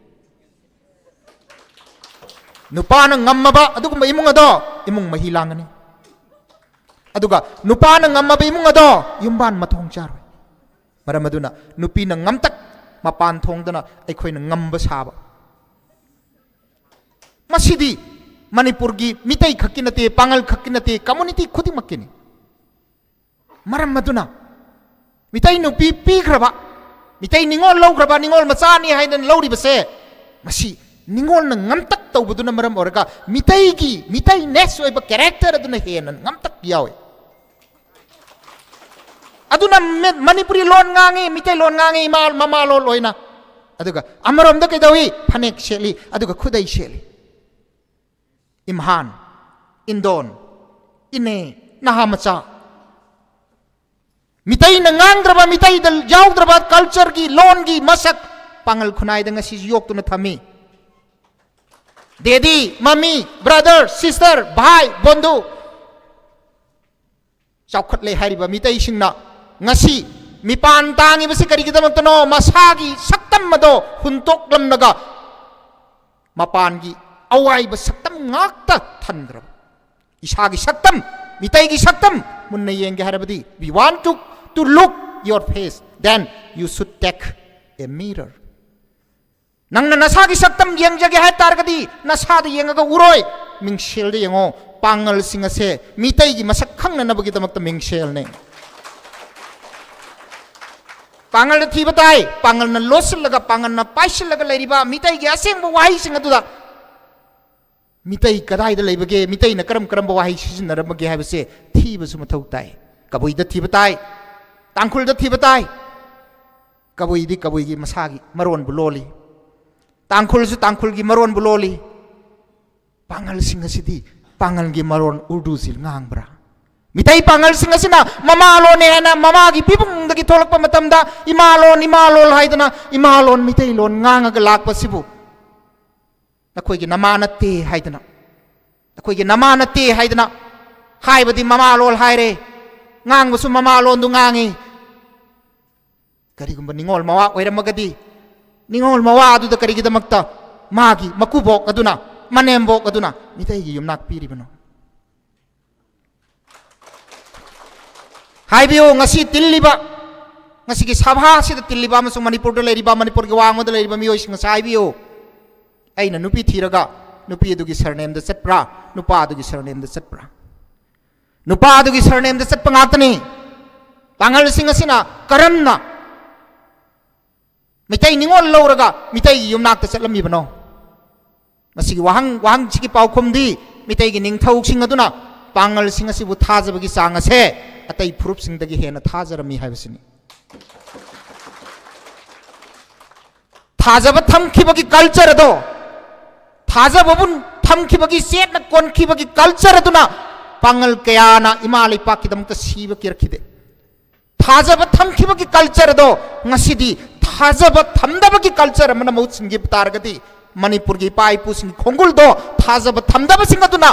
ꯅꯨꯄꯥꯅ ꯉꯝꯃꯕ ꯑꯗꯨꯒꯨꯝꯕ ꯏꯃꯨꯡ ꯑꯗꯣ ꯏꯃꯨꯡ ꯃꯍꯤ ꯂꯥꯡꯒꯅꯤ꯫ ꯑꯗꯨꯒ ꯅꯨꯄꯥꯅ ꯉꯝꯃꯕ ꯏꯃꯨꯡ ꯑꯗꯣ ꯌꯨꯝꯕꯥꯟ ꯃꯊꯣꯡ ꯆꯥꯔꯣꯏ꯫ ꯃꯔꯝ ꯑꯗꯨꯅ ꯅꯨꯄꯤꯅ ꯉꯝꯇꯛ ꯃꯄꯥꯟ ꯊꯣꯡꯗꯅ ꯑꯩꯈꯣꯏꯅ ꯉꯝꯕ ꯁꯥꯕ꯫ ꯃꯁꯤꯗꯤ ꯃꯅꯤꯄꯨꯔꯒꯤ ꯃꯤꯇꯩ ꯈꯛꯀꯤ ꯅꯠꯇꯦ, ꯄꯥꯉꯜ ꯈꯛꯀꯤ ꯅꯠꯇꯦ, community ꯈꯨꯗꯤꯡꯃꯛꯀꯤꯅꯤ꯫ ꯃꯔꯝ ꯑꯗꯨꯅ ꯃꯤꯇꯩ ꯅꯨꯄꯤ ꯄꯤꯈ꯭ꯔꯕ, ꯃꯤꯇꯩ ꯅꯤꯉꯣꯜ ꯂꯧꯈ꯭ꯔꯕ, ꯅꯤꯉꯣꯜ ꯃꯆꯥꯅꯤ ꯍꯥꯏꯗꯅ ꯂꯧꯔꯤꯕꯁꯦ, ꯃꯁꯤ ꯅꯤꯉꯣꯜꯅ ꯉꯝꯇꯛ ꯇꯧꯕꯗꯨꯅ ꯃꯔꯝ ꯑꯣꯏꯔꯒ ꯃꯤꯇꯩꯒꯤ, ꯃꯤꯇꯩꯅꯦꯁ ꯑꯣꯏꯕ character ꯑꯗꯨꯅ ꯍꯦꯟꯅ ꯉꯝꯇꯛ ꯌꯥꯎꯏ꯫ ꯑꯗꯨꯅ ꯃꯤ-, ꯃꯅꯤꯄꯨꯔꯤ ꯂꯣꯟ ꯉꯥꯡꯉꯤ, ꯃꯤꯇꯩ ꯂꯣꯟ ꯉꯥꯡꯉꯤ, ꯏꯃꯥ, ꯃꯃꯥ ꯂꯣꯟ ꯑꯣꯏꯅ꯫ ꯑꯗꯨꯒ ꯑꯃꯔꯣꯝꯗ ꯀꯩꯗꯧꯏ? ꯐꯅꯦꯛ ꯁꯦꯠꯂꯤ, ꯑꯗꯨꯒ ꯈꯨꯗꯩ ꯁꯦꯠꯂꯤ꯫ ꯏꯝꯍꯥꯟ, ꯏꯟꯗꯣꯟ, ꯏꯅꯦ, ꯅꯍꯥ ꯃꯆꯥ꯫ ꯃꯤꯇꯩꯅ ꯉꯥꯡꯗ꯭ꯔꯕ, ꯃꯤꯇꯩꯗ ꯌꯥꯎꯗ꯭ꯔꯕ cultureꯒꯤ, ꯂꯣꯟꯒꯤ ꯃꯁꯛ ꯄꯥꯉꯜ ꯈꯨꯟꯅꯥꯏꯗ ꯉꯁꯤꯁꯨ ꯌꯣꯛꯇꯨꯅ ꯊꯝꯃꯤ꯫ Daddy, mummy, brother, sister, ꯚꯥꯏ, ꯕꯣꯟꯙꯨ, ꯆꯥꯎꯈꯠꯂꯦ ꯍꯥꯏꯔꯤꯕ ꯃꯤꯇꯩꯁꯤꯡꯅ ꯉꯁꯤ ꯃꯤꯄꯥꯟ ꯇꯥꯡꯉꯤꯕꯁꯤ ꯀꯔꯤꯒꯤꯗꯃꯛꯇꯅꯣ? ꯃꯁꯥꯒꯤ ꯁꯛꯇꯝ ꯑꯗꯣ ꯍꯨꯟꯇꯣꯛꯂꯝꯂꯒ ꯃꯄꯥꯟꯒꯤ ꯑꯋꯥꯏꯕ ꯁꯛꯇꯝ ꯉꯥꯛꯇ ꯊꯟꯈ꯭ꯔꯕ꯫ ꯏꯁꯥꯒꯤ ꯁꯛꯇꯝ, ꯃꯤꯇꯩꯒꯤ ꯁꯛꯇꯝ ꯃꯨꯟꯅ ꯌꯦꯡꯒꯦ ꯍꯥꯏꯔꯕꯗꯤ, we want to, to look your face, then you should take a mirror. ꯅꯪꯅ ꯅꯁꯥꯒꯤ ꯁꯛꯇꯝ ꯌꯦꯡꯖꯒꯦ ꯍꯥꯏ ꯇꯥꯔꯒꯗꯤ ꯅꯁꯥꯗ ꯌꯦꯡꯉꯒ ꯎꯔꯣꯏ, ꯃꯤꯡꯁꯦꯜꯗ ꯌꯦꯡꯉꯣ꯫ ꯄꯥꯡꯒꯜꯁꯤꯡ ꯑꯁꯦ ꯃꯤꯇꯩꯒꯤ ꯃꯁꯛ ꯈꯪꯅꯅꯕꯒꯤꯗꯃꯛꯇ ꯃꯤꯡꯁꯦꯜꯅꯦ꯫ ꯄꯥꯡꯒꯜꯗ ꯊꯤꯕ ꯇꯥꯏ꯫ ꯄꯥꯡꯒꯜꯅ ꯂꯣꯠꯁꯤꯜꯂꯒ, ꯄꯥꯡꯒꯜꯅ ꯄꯥꯏꯁꯤꯜꯂꯒ ꯂꯩꯔꯤꯕ ꯃꯤꯇꯩꯒꯤ ꯑꯁꯦꯡꯕ ꯋꯥꯍꯩꯁꯤꯡ ꯑꯗꯨꯗ ꯃꯤꯇꯩ ꯀꯗꯥꯏꯗ ꯂꯩꯕꯒꯦ? ꯃꯤꯇꯩꯅ ꯀꯔꯝ ꯀꯔꯝꯕ ꯋꯥꯍꯩ ꯁꯤꯖꯤꯟꯅꯔꯝꯕꯒꯦ ꯍꯥꯏꯕꯁꯦ ꯊꯤꯕꯁꯨ ꯃꯊꯧ ꯇꯥꯏ꯫ ꯀꯕꯨꯏꯗ ꯊꯤꯕ ꯇꯥꯏ, ꯇꯥꯡꯈꯨꯜꯗ ꯊꯤꯕ ꯇꯥꯏ꯫ ꯀꯕꯨꯏꯗꯤ ꯀꯕꯨꯏꯒꯤ ꯃꯁꯥꯒꯤ ꯃꯔꯣꯟꯕꯨ ꯂꯣꯜꯂꯤ, ꯇꯥꯡꯈꯨꯜꯁꯨ ꯇꯥꯡꯈꯨꯜꯒꯤ ꯃꯔꯣꯟꯕꯨ ꯂꯣꯜꯂꯤ꯫ ꯄꯥꯡꯒꯜꯁꯤꯡ ꯑꯁꯤꯗꯤ ꯄꯥꯡꯒꯜꯒꯤ ꯃꯔꯣꯟ ꯎꯔꯗꯨꯁꯤ ꯉꯥꯡꯕ꯭ꯔꯥ? ꯃꯤꯇꯩ ꯄꯥꯡꯒꯜꯁꯤꯡ ꯑꯁꯤꯅ ꯃꯃꯥꯂꯣꯟꯅꯦ ꯍꯥꯏꯅ ꯃꯃꯥꯒꯤ ꯄꯤꯕꯨꯡꯗꯒꯤ ꯊꯣꯛꯂꯛꯄ ꯃꯇꯝꯗ ꯏꯃꯥꯂꯣꯟ, ꯏꯃꯥꯂꯣꯟ ꯍꯥꯏꯗꯅ ꯏꯃꯥꯂꯣꯟ, ꯃꯤꯇꯩꯂꯣꯟ ꯉꯥꯡꯉꯒ ꯂꯥꯛꯄꯁꯤꯕꯨ ꯅꯈꯣꯏꯒꯤ ꯅꯃꯥ ꯅꯠꯇꯦ ꯍꯥꯏꯗꯅ, ꯅꯈꯣꯏꯒꯤ ꯅꯃꯥ ꯅꯠꯇꯦ ꯍꯥꯏꯗꯅ ꯍꯥꯏꯕꯗꯤ ꯃꯃꯥꯂꯣꯟ ꯍꯥꯏꯔꯦ, ꯉꯥꯡꯕꯁꯨ ꯃꯃꯥꯂꯣꯟꯗꯨ ꯉꯥꯡꯉꯤ꯫ ꯀꯔꯤꯒꯨꯝꯕ ꯅꯤꯡꯉꯣꯜ ꯃꯋꯥ ꯑꯣꯏꯔꯝꯃꯒꯗꯤ, ꯅꯤꯡꯉꯣꯜ ꯃꯋꯥ ꯑꯗꯨꯗ ꯀꯔꯤꯒꯤꯗꯃꯛꯇ ꯃꯥꯒꯤ ꯃꯀꯨꯕꯣꯛ ꯑꯗꯨꯅ, ꯃꯅꯦꯝꯕꯣꯛ ꯑꯗꯨꯅ ꯃꯤꯇꯩꯒꯤ ꯌꯨꯝꯅꯥꯛ ꯄꯤꯔꯤꯕꯅꯣ? ꯍꯥꯏꯕꯤꯌꯨ, ꯉꯁꯤ ꯇꯤꯜꯂꯤꯕ, ꯉꯁꯤꯒꯤ ꯁꯚꯥ ꯑꯁꯤꯗ ꯇꯤꯜꯂꯤꯕ ꯑꯃꯁꯨꯡ ꯃꯅꯤꯄꯨꯔꯗ ꯂꯩꯔꯤꯕ, ꯃꯅꯤꯄꯨꯔꯒꯤ ꯋꯥꯡꯃꯗ ꯂꯩꯔꯤꯕ ꯃꯤꯑꯣꯏꯁꯤꯡ ꯑꯁꯤ ꯍꯥꯏꯕꯤꯌꯨ, ꯑꯩꯅ ꯅꯨꯄꯤ ꯊꯤꯔꯒ ꯅꯨꯄꯤ ꯑꯗꯨꯒꯤ ꯁꯔꯅꯦꯝꯗ ꯆꯠꯄ꯭ꯔꯥ, ꯅꯨꯄꯥ ꯑꯗꯨꯒꯤ ꯁꯔꯅꯦꯝꯗ ꯆꯠꯄ꯭ꯔꯥ? ꯅꯨꯄꯥ ꯑꯗꯨꯒꯤ ꯁꯔꯅꯦꯝꯗ ꯆꯠꯄ ꯉꯥꯛꯇꯅꯤ꯫ ꯄꯥꯡꯒꯜꯁꯤꯡ ꯑꯁꯤꯅ ꯀꯔꯝꯅ ꯃꯤꯇꯩ ꯅꯤꯉꯣꯜ ꯂꯧꯔꯒ ꯃꯤꯇꯩꯒꯤ ꯌꯨꯝꯅꯥꯛꯇ ꯆꯠꯂꯝꯃꯤꯕꯅꯣ? ꯃꯁꯤꯒꯤ ꯋꯥꯍꯪ, ꯋꯥꯍꯪꯁꯤꯒꯤ ꯄꯥꯎꯈꯨꯝꯗꯤ ꯃꯤꯇꯩꯒꯤ ꯅꯤꯡꯊꯧꯁꯤꯡ ꯑꯗꯨꯅ ꯄꯥꯡꯒꯜꯁꯤꯡ ꯑꯁꯤꯕꯨ ꯊꯥꯖꯕꯒꯤ ꯆꯥꯡ ꯑꯁꯦ ꯑꯇꯩ ꯐꯨꯔꯨꯞꯁꯤꯡꯗꯒꯤ ꯍꯦꯟꯅ ꯊꯥꯖꯔꯝꯃꯤ ꯍꯥꯏꯕꯁꯤꯅꯤ꯫ ꯊꯥꯖꯕ ꯊꯝꯈꯤꯕꯒꯤ culture ꯑꯗꯣ, ꯊꯥꯖꯕꯕꯨ ꯊꯝꯈꯤꯕꯒꯤ, ꯆꯦꯠꯅ ꯀꯣꯟꯈꯤꯕꯒꯤ culture ꯑꯗꯨꯅ ꯄꯥꯡꯒꯜ ꯀꯌꯥꯅ ꯏꯃꯥ ꯂꯩꯄꯥꯛꯀꯤꯗꯃꯛꯇ ꯁꯤꯕ ꯀꯤꯔꯛꯈꯤꯗꯦ꯫ ꯊꯥꯖꯕ ꯊꯝꯈꯤꯕꯒꯤ culture ꯑꯗꯣ ꯉꯁꯤꯗꯤ ꯊꯥꯖꯕ ꯊꯝꯗꯕꯒꯤ culture ꯑꯃꯅ ꯃꯍꯨꯠ ꯁꯤꯟꯈꯤꯕ ꯇꯥꯔꯒꯗꯤ, ꯃꯅꯤꯄꯨꯔꯒꯤ ꯏꯄꯥ ꯏꯄꯨꯁꯤꯡꯒꯤ ꯈꯣꯡꯒꯨꯜꯗꯣ ꯊꯥꯖꯕ ꯊꯝꯗꯕꯁꯤꯡ ꯑꯗꯨꯅ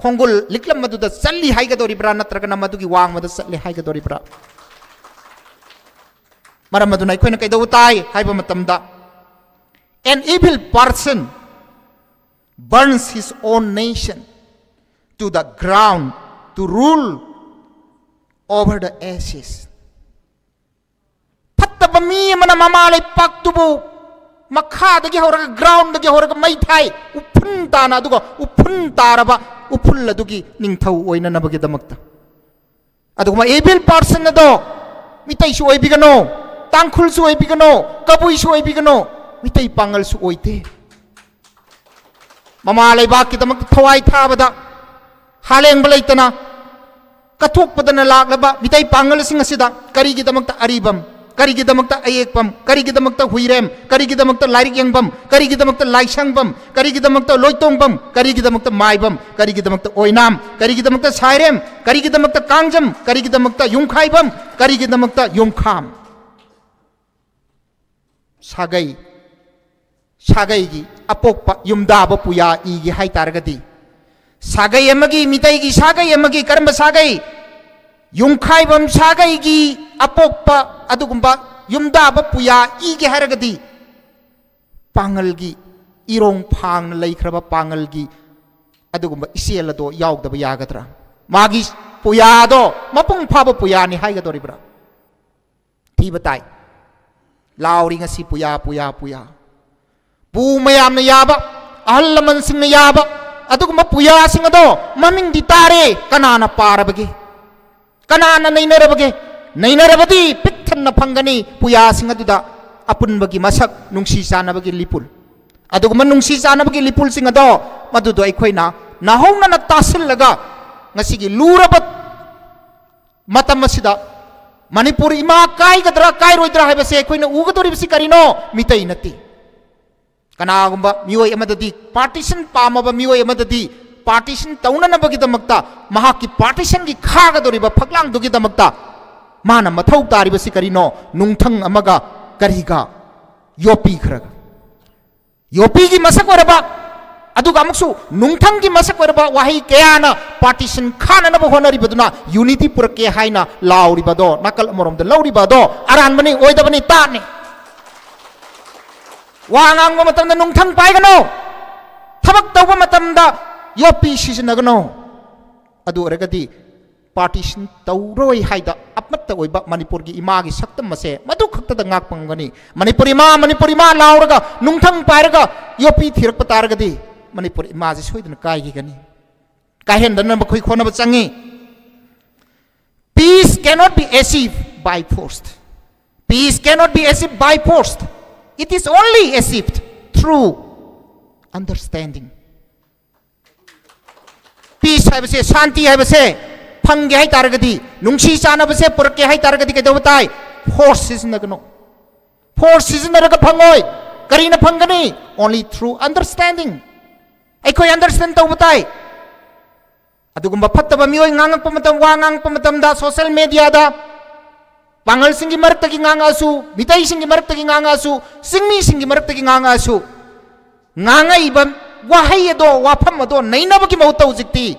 ꯈꯣꯡꯒꯨꯜ ꯂꯤꯛꯂꯝ ꯑꯗꯨꯗ ꯆꯠꯂꯤ ꯍꯥꯏꯒꯗꯧꯔꯤꯕ꯭ꯔꯥ, ꯅꯠꯇ꯭ꯔꯒꯅ ꯃꯗꯨꯒꯤ ꯋꯥꯡꯃꯗ ꯆꯠꯂꯤ ꯍꯥꯏꯒꯗꯧꯔꯤꯕ꯭ꯔꯥ? ꯃꯔꯝ ꯑꯗꯨꯅ ꯑꯩꯈꯣꯏꯅ ꯀꯩꯗꯧꯕ ꯇꯥꯏ ꯍꯥꯏꯕ ꯃꯇꯝꯗ, "An evil person burns his own nation to the ground to rule over the ashes." ꯐꯠꯇꯕ ꯃꯤ ꯑꯃꯅ ꯃꯃꯥ ꯂꯩꯄꯥꯛꯇꯨꯕꯨ ꯃꯈꯥꯗꯒꯤ ꯍꯧꯔꯒ, ꯒ꯭ꯔꯥꯎꯟꯗꯒꯤ ꯍꯧꯔꯒ ꯃꯩ ꯊꯥꯏ, ꯎꯐꯨꯟ ꯇꯥꯅ, ꯑꯗꯨꯒ ꯎꯐꯨꯟ ꯇꯥꯔꯕ ꯎꯐꯨꯜ ꯑꯗꯨꯒꯤ ꯅꯤꯡꯊꯧ ꯑꯣꯏꯅꯅꯕꯒꯤꯗꯃꯛꯇ꯫ ꯑꯗꯨꯒꯨꯝꯕ evil person ꯑꯗꯣ ꯃꯤꯇꯩꯁꯨ ꯑꯣꯏꯕꯤꯒꯅꯣ, ꯇꯥꯡꯈꯨꯜꯁꯨ ꯑꯣꯏꯕꯤꯒꯅꯣ, ꯀꯕꯨꯏꯁꯨ ꯑꯣꯏꯕꯤꯒꯅꯣ, ꯃꯤꯇꯩ ꯄꯥꯉꯜꯁꯨ ꯑꯣꯏꯗꯦ꯫ ꯃꯃꯥ ꯂꯩꯕꯥꯛꯀꯤꯗꯃꯛꯇ ꯊꯋꯥꯏ ꯊꯥꯕꯗ ꯍꯥꯂꯦꯡꯕ ꯂꯩꯇꯅ ꯀꯠꯊꯣꯛꯄꯗꯅ ꯂꯥꯛꯂꯕ ꯃꯤꯇꯩ ꯄꯥꯉꯜꯁꯤꯡ ꯑꯁꯤꯗ ꯀꯔꯤꯒꯤꯗꯃꯛꯇ ꯑꯔꯤꯕꯝ, ꯀꯔꯤꯒꯤꯗꯃꯛꯇ ꯑꯌꯦꯛꯄꯝ, ꯀꯔꯤꯒꯤꯗꯃꯛꯇ ꯍꯨꯏꯔꯦꯝ, ꯀꯔꯤꯒꯤꯗꯃꯛꯇ ꯂꯥꯏꯔꯤꯛ ꯌꯦꯡꯐꯝ, ꯀꯔꯤꯒꯤꯗꯃꯛꯇ ꯂꯥꯏꯁꯪꯐꯝ, ꯀꯔꯤꯒꯤꯗꯃꯛꯇ ꯂꯣꯏꯇꯣꯡꯐꯝ, ꯀꯔꯤꯒꯤꯗꯃꯛꯇ ꯃꯥꯏꯕꯝ, ꯀꯔꯤꯒꯤꯗꯃꯛꯇ ꯑꯣꯏꯅꯥꯝ, ꯀꯔꯤꯒꯤꯗꯃꯛꯇ ꯁꯥꯏꯔꯦꯝ, ꯀꯔꯤꯒꯤꯗꯃꯛꯇ ꯀꯥꯡꯖꯝ, ꯀꯔꯤꯒꯤꯗꯃꯛꯇ ꯌꯨꯝꯈꯥꯏꯕꯝ, ꯀꯔꯤꯒꯤꯗꯃꯛꯇ ꯌꯨꯝꯈꯥꯝ? ꯁꯥꯒꯩ, ꯁꯥꯒꯩꯒꯤ ꯑꯄꯣꯛꯄ ꯌꯨꯝꯗꯥꯕ ꯄꯨꯌꯥ ꯏꯒꯦ ꯍꯥꯏ ꯇꯥꯔꯒꯗꯤ, ꯁꯥꯒꯩ ꯑꯃꯒꯤ, ꯃꯤꯇꯩꯒꯤ ꯁꯥꯒꯩ ꯑꯃꯒꯤ, ꯀꯔꯝꯕ ꯁꯥꯒꯩ? ꯌꯨꯝꯈꯥꯏꯕꯝ ꯁꯥꯒꯩꯒꯤ ꯑꯄꯣꯛꯄ ꯑꯗꯨꯒꯨꯝꯕ ꯌꯨꯝꯗꯥꯕ ꯄꯨꯌꯥ ꯏꯒꯦ ꯍꯥꯏꯔꯒꯗꯤ, ꯄꯥꯉꯜꯒꯤ ꯏꯔꯣꯡ ꯐꯥꯡꯅ ꯂꯩꯈ꯭ꯔꯕ ꯄꯥꯉꯜꯒꯤ ꯑꯗꯨꯒꯨꯝꯕ ꯏꯆꯦꯜ ꯑꯗꯣ ꯌꯥꯎꯗꯕ ꯌꯥꯒꯗ꯭ꯔꯥ? ꯃꯥꯒꯤ ꯄꯨꯌꯥꯗꯣ ꯃꯄꯨꯡ ꯐꯥꯕ ꯄꯨꯌꯥꯅꯤ ꯍꯥꯏꯒꯗꯧꯔꯤꯕ꯭ꯔꯥ? ꯊꯤꯕ ꯇꯥꯏ꯫ ꯂꯥꯎꯔꯤ ꯉꯁꯤ ꯄꯨꯌꯥ, ꯄꯨꯌꯥ, ꯄꯨꯌꯥ꯫ ꯄꯨ ꯃꯌꯥꯝꯅ ꯌꯥꯕ, ꯑꯍꯜ ꯂꯃꯟꯁꯤꯡꯅ ꯌꯥꯕ ꯑꯗꯨꯒꯨꯝꯕ ꯄꯨꯌꯥꯁꯤꯡ ꯑꯗꯣ ꯃꯃꯤꯡꯗꯤ ꯇꯥꯔꯦ, ꯀꯅꯥꯅ ꯄꯥꯔꯕꯒꯦ? ꯀꯅꯥꯅ ꯅꯩꯅꯔꯕꯒꯦ? ꯅꯩꯅꯔꯕꯗꯤ ꯄꯤꯛ ꯊꯟꯅ ꯐꯪꯒꯅꯤ ꯄꯨꯌꯥꯁꯤꯡ ꯑꯗꯨꯗ ꯑꯄꯨꯟꯕꯒꯤ ꯃꯁꯛ, ꯅꯨꯡꯁꯤ ꯆꯥꯟꯅꯕꯒꯤ ꯂꯤꯄꯨꯜ꯫ ꯑꯗꯨꯒꯨꯝꯕ ꯅꯨꯡꯁꯤ ꯆꯥꯟꯅꯕꯒꯤ ꯂꯤꯄꯨꯜꯁꯤꯡ ꯑꯗꯣ, ꯃꯗꯨꯗꯣ ꯑꯩꯈꯣꯏꯅ ꯅꯥꯍꯧꯅꯅ ꯇꯥꯁꯤꯜꯂꯒ, ꯉꯁꯤꯒꯤ ꯂꯨꯔꯕ ꯃꯇꯝ ꯑꯁꯤꯗ ꯃꯅꯤꯄꯨꯔ ꯏꯃꯥ ꯀꯥꯏꯒꯗ꯭ꯔꯥ ꯀꯥꯏꯔꯣꯏꯗ꯭ꯔꯥ ꯍꯥꯏꯕꯁꯦ ꯑꯩꯈꯣꯏꯅ ꯎꯒꯗꯧꯔꯤꯕꯁꯤ ꯀꯔꯤꯅꯣ? ꯃꯤꯇꯩ ꯅꯠꯇꯦ꯫ ꯀꯅꯥꯒꯨꯝꯕ ꯃꯤꯑꯣꯏ ꯑꯃꯗꯗꯤ, ꯄꯥꯔꯇꯤꯁꯟ ꯄꯥꯝꯃꯕ ꯃꯤꯑꯣꯏ ꯑꯃꯗꯗꯤ, ꯄꯥꯔꯇꯤꯁꯟ ꯇꯧꯅꯅꯕꯒꯤꯗꯃꯛꯇ, ꯃꯍꯥꯛꯀꯤ ꯄꯥꯔꯇꯤꯁꯟꯒꯤ ꯈꯥꯒꯗꯧꯔꯤꯕ ꯐꯛꯂꯥꯡꯗꯨꯒꯤꯗꯃꯛꯇ ꯃꯥꯅ ꯃꯊꯧ ꯇꯥꯔꯤꯕꯁꯤ ꯀꯔꯤꯅꯣ? ꯅꯨꯡꯊꯪ ꯑꯃꯒ ꯀꯔꯤꯒ? ꯌꯣꯠꯄꯤ ꯈꯔꯒ꯫ ꯌꯣꯠꯄꯤꯒꯤ ꯃꯁꯛ ꯑꯣꯏꯔꯕ ꯑꯗꯨꯒ ꯑꯃꯨꯛꯁꯨ ꯅꯨꯡꯊꯪꯒꯤ ꯃꯁꯛ ꯑꯣꯏꯔꯕ ꯋꯥꯍꯩ ꯀꯌꯥꯅ partition ꯈꯥꯅꯅꯕ ꯍꯣꯠꯅꯔꯤꯕꯗꯨꯅ unity ꯄꯨꯔꯛꯀꯦ ꯍꯥꯏꯅ ꯂꯥꯎꯔꯤꯕ ꯑꯗꯣ, ꯅꯥꯀꯜ ꯑꯃꯔꯣꯝꯗ ꯂꯧꯔꯤꯕ ꯑꯗꯣ ꯑꯔꯥꯟꯕꯅꯤ, ꯑꯣꯏꯗꯕꯅꯤ, ꯇꯥꯠꯅꯤ꯫ ꯋꯥ ꯉꯥꯡꯕ ꯃꯇꯝꯗ ꯅꯨꯡꯊꯪ ꯄꯥꯏꯒꯅꯨ, ꯊꯕꯛ ꯇꯧꯕ ꯃꯇꯝꯗ ꯌꯣꯠꯄꯤ ꯁꯤꯖꯤꯟꯅꯒꯅꯨ꯫ ꯑꯗꯨ ꯑꯣꯏꯔꯒꯗꯤ partition ꯇꯧꯔꯣꯏ ꯍꯥꯏꯗ ꯑꯃꯠꯇ ꯑꯣꯏꯕ ꯃꯅꯤꯄꯨꯔꯒꯤ ꯏꯃꯥꯒꯤ ꯁꯛꯇꯝ ꯑꯁꯦ ꯃꯗꯨ ꯈꯛꯇꯗ ꯉꯥꯛꯄ ꯉꯝꯒꯅꯤ꯫ ꯃꯅꯤꯄꯨꯔ ꯏꯃꯥ, ꯃꯅꯤꯄꯨꯔ ꯏꯃꯥ ꯂꯥꯎꯔꯒ ꯅꯨꯡꯊꯪ ꯄꯥꯏꯔꯒ ꯌꯣꯠꯄꯤ ꯊꯤꯔꯛꯄ ꯇꯥꯔꯒꯗꯤ ꯃꯅꯤꯄꯨꯔ ꯏꯃꯥꯁꯤ ꯁꯣꯏꯗꯅ ꯀꯥꯏꯈꯤꯒꯅꯤ꯫ ꯀꯥꯏꯍꯟꯗꯅꯕ ꯑꯩꯈꯣꯏ ꯍꯣꯠꯅꯕ ꯆꯪꯉꯤ꯫ Peace cannot be achieved by force. Peace cannot be achieved by force. It is only achieved through understanding. Peace ꯍꯥꯏꯕꯁꯦ, ꯁꯥꯟꯇꯤ ꯍꯥꯏꯕꯁꯦ ꯐꯪꯒꯦ ꯍꯥꯏ ꯇꯥꯔꯒꯗꯤ, ꯅꯨꯡꯁꯤ ꯆꯥꯟꯅꯕꯁꯦ ꯄꯨꯔꯛꯀꯦ ꯍꯥꯏ ꯇꯥꯔꯒꯗꯤ ꯀꯩꯗꯧꯕ ꯇꯥꯏ? Force ꯁꯤꯖꯤꯟꯅꯒꯅꯨ꯫ Force ꯁꯤꯖꯤꯟꯅꯔꯒ ꯐꯪꯉꯣꯏ꯫ ꯀꯔꯤꯅ ꯐꯪꯒꯅꯤ? Only through understanding. ꯑꯩꯈꯣꯏ understand ꯇꯧꯕ ꯇꯥꯏ꯫ ꯑꯗꯨꯒꯨꯝꯕ ꯐꯠꯇꯕ ꯃꯤꯑꯣꯏ ꯉꯥꯡꯉꯛꯄ ꯃꯇꯝ, ꯋꯥ ꯉꯥꯡꯉꯛꯄ ꯃꯇꯝꯗ social mediaꯗ ꯄꯥꯡꯒꯜꯁꯤꯡꯒꯤ ꯃꯔꯛꯇꯒꯤ ꯉꯥꯡꯉꯛꯑꯁꯨ, ꯃꯤꯇꯩꯁꯤꯡꯒꯤ ꯃꯔꯛꯇꯒꯤ ꯉꯥꯡꯉꯛꯑꯁꯨ, ꯆꯤꯡꯃꯤꯁꯤꯡꯒꯤ ꯃꯔꯛꯇꯒꯤ ꯉꯥꯡꯉꯛꯑꯁꯨ, ꯉꯥꯡꯉꯛꯏꯕ ꯋꯥꯍꯩ ꯑꯗꯣ, ꯋꯥꯐꯝ ꯑꯗꯣ ꯅꯩꯅꯕꯒꯤ ꯃꯍꯨꯠꯇ ꯍꯧꯖꯤꯛꯇꯤ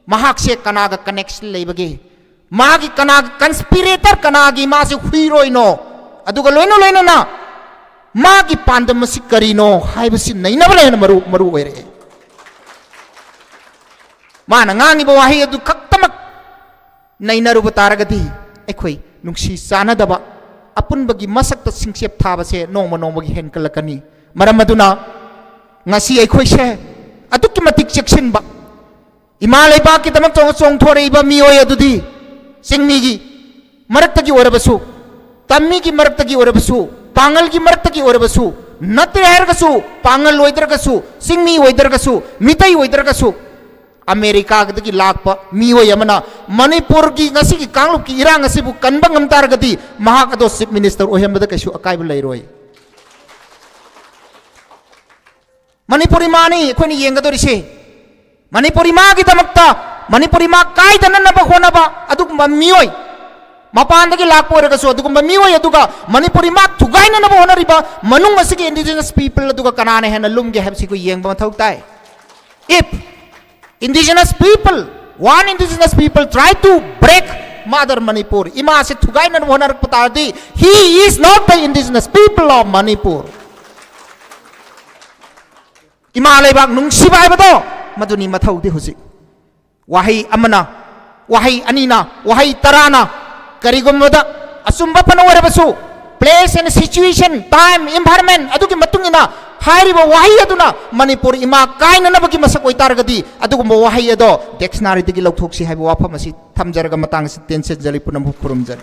ꯃꯍꯥꯛꯁꯦ ꯀꯅꯥꯒ connection ꯂꯩꯕꯒꯦ, ꯃꯥꯒꯤ ꯀꯅꯥꯒꯤ conspirator, ꯀꯅꯥꯒꯤ ꯃꯥꯁꯦ ꯍꯨꯏꯔꯣꯏꯅꯣ, ꯑꯗꯨꯒ ꯂꯣꯏꯅ ꯂꯣꯏꯅꯅ ꯃꯥꯒꯤ ꯄꯥꯟꯗꯝ ꯑꯁꯤ ꯀꯔꯤꯅꯣ ꯍꯥꯏꯕꯁꯤ ꯅꯩꯅꯕꯅ ꯍꯦꯟꯅ ꯃꯔꯨ, ꯃꯔꯨ ꯑꯣꯏꯔꯛꯑꯦ꯫ ꯃꯥꯅ ꯉꯥꯡꯉꯤꯕ ꯋꯥꯍꯩ ꯑꯗꯨ ꯈꯛꯇꯃꯛ ꯅꯩꯅꯔꯨꯕ ꯇꯥꯔꯒꯗꯤ ꯑꯩꯈꯣꯏ ꯅꯨꯡꯁꯤ ꯆꯥꯟꯅꯗꯕ, ꯑꯄꯨꯟꯕꯒꯤ ꯃꯁꯛꯇ ꯁꯤꯡꯆꯦꯞ ꯊꯥꯕꯁꯦ ꯅꯣꯡꯃ ꯅꯣꯡꯃꯒꯤ ꯍꯦꯟꯒꯠꯂꯛꯀꯅꯤ꯫ ꯃꯔꯝ ꯑꯗꯨꯅ ꯉꯁꯤ ꯑꯩꯈꯣꯏꯁꯦ ꯑꯗꯨꯛꯀꯤ ꯃꯇꯤꯛ ꯆꯦꯛꯁꯤꯟꯕ, ꯏꯃꯥ ꯂꯩꯕꯥꯛꯀꯤꯗꯃꯛ ꯆꯣꯡ-, ꯆꯣꯡꯊꯣꯔꯛꯏꯕ ꯃꯤꯑꯣꯏ ꯑꯗꯨꯗꯤ ꯆꯤꯡꯃꯤꯒꯤ ꯃꯔꯛꯇꯒꯤ ꯑꯣꯏꯔꯕꯁꯨ, ꯇꯝꯃꯤꯒꯤ ꯃꯔꯛꯇꯒꯤ ꯑꯣꯏꯔꯕꯁꯨ, ꯄꯥꯡꯒꯜꯒꯤ ꯃꯔꯛꯇꯒꯤ ꯑꯣꯏꯔꯕꯁꯨ, ꯅꯠꯇ꯭ꯔꯦ ꯍꯥꯏꯔꯒꯁꯨ, ꯄꯥꯡꯒꯜ ꯑꯣꯏꯗ꯭ꯔꯒꯁꯨ, ꯆꯤꯡꯃꯤ ꯑꯣꯏꯗ꯭ꯔꯒꯁꯨ, ꯃꯤꯇꯩ ꯑꯣꯏꯗ꯭ꯔꯒꯁꯨ, ꯑꯃꯦꯔꯤꯀꯥꯗꯒꯤ ꯂꯥꯛꯄ ꯃꯤꯑꯣꯏ ꯑꯃꯅ ꯃꯅꯤꯄꯨꯔꯒꯤ ꯉꯁꯤꯒꯤ ꯀꯥꯡꯂꯨꯞꯀꯤ ꯏꯔꯥꯡ ꯑꯁꯤꯕꯨ ꯀꯟꯕ ꯉꯝ ꯇꯥꯔꯒꯗꯤ ꯃꯍꯥꯛ ꯑꯗꯣ Chief Minister ꯑꯣꯏꯍꯟꯕꯗ ꯀꯩꯁꯨ ꯑꯀꯥꯏꯕ ꯂꯩꯔꯣꯏ꯫ ꯃꯅꯤꯄꯨꯔ ꯏꯃꯥꯅꯤ ꯑꯩꯈꯣꯏꯅ ꯌꯦꯡꯒꯗꯧꯔꯤꯁꯦ꯫ ꯃꯅꯤꯄꯨꯔ ꯏꯃꯥꯒꯤꯗꯃꯛꯇ, ꯃꯅꯤꯄꯨꯔ ꯏꯃꯥ ꯀꯥꯏꯗꯅꯅꯕ ꯍꯣꯠꯅꯕ ꯑꯗꯨꯒꯨꯝꯕ ꯃꯤꯑꯣꯏ, ꯃꯄꯥꯟꯗꯒꯤ ꯂꯥꯛꯄ ꯑꯣꯏꯔꯒꯁꯨ ꯑꯗꯨꯒꯨꯝꯕ ꯃꯤꯑꯣꯏ ꯑꯗꯨꯒ ꯃꯅꯤꯄꯨꯔ ꯏꯃꯥ ꯊꯨꯒꯥꯏꯅꯅꯕ ꯍꯣꯠꯅꯔꯤꯕ ꯃꯅꯨꯡ ꯑꯁꯤꯒꯤ indigenous people ꯑꯗꯨꯒ ꯀꯅꯥꯅ ꯍꯦꯟꯅ ꯂꯨꯝꯒꯦ ꯍꯥꯏꯕꯁꯤ ꯑꯩꯈꯣꯏ ꯌꯦꯡꯕ ꯃꯊꯧ ꯇꯥꯏ꯫ If indigenous people, one indigenous people try to break mother Manipur, ꯏꯃꯥꯁꯦ ꯊꯨꯒꯥꯏꯅꯅꯕ ꯍꯣꯠꯅꯔꯛꯄ ꯇꯥꯔꯗꯤ, he is not the indigenous people of Manipur. ꯏꯃꯥ ꯂꯩꯕꯥꯛ ꯅꯨꯡꯁꯤꯕ ꯍꯥꯏꯕꯗꯣ ꯃꯗꯨꯅꯤ ꯃꯊꯧꯗꯤ꯫ ꯍꯧꯖꯤꯛ ꯋꯥꯍꯩ ꯑꯃꯅ, ꯋꯥꯍꯩ ꯑꯅꯤꯅ, ꯋꯥꯍꯩ ꯇꯔꯥꯅ, ꯀꯔꯤꯒꯨꯝꯕꯗ ꯑꯆꯨꯝꯕ ꯐꯅ ꯑꯣꯏꯔꯕꯁꯨ, place and situation, time, environment ꯑꯗꯨꯒꯤ ꯃꯇꯨꯡ ꯏꯟꯅ ꯍꯥꯏꯔꯤꯕ ꯋꯥꯍꯩ ꯑꯗꯨꯅ ꯃꯅꯤꯄꯨꯔ ꯏꯃꯥ ꯀꯥꯏꯅꯅꯕꯒꯤ ꯃꯁꯛ ꯑꯣꯏꯇꯥꯔꯒꯗꯤ, ꯑꯗꯨꯒꯨꯝꯕ ꯋꯥꯍꯩ ꯑꯗꯣ dictionaryꯗꯒꯤ ꯂꯧꯊꯣꯛꯁꯤ ꯍꯥꯏꯕ ꯋꯥꯐꯝ ꯑꯁꯤ ꯊꯝꯖꯔꯒ ꯃꯇꯥꯡ ꯑꯁꯤ ꯇꯦꯟꯁꯤꯟꯖꯔꯤ꯫ ꯄꯨꯝꯅꯃꯛꯄꯨ ꯈꯨꯔꯨꯝꯖꯔꯤ꯫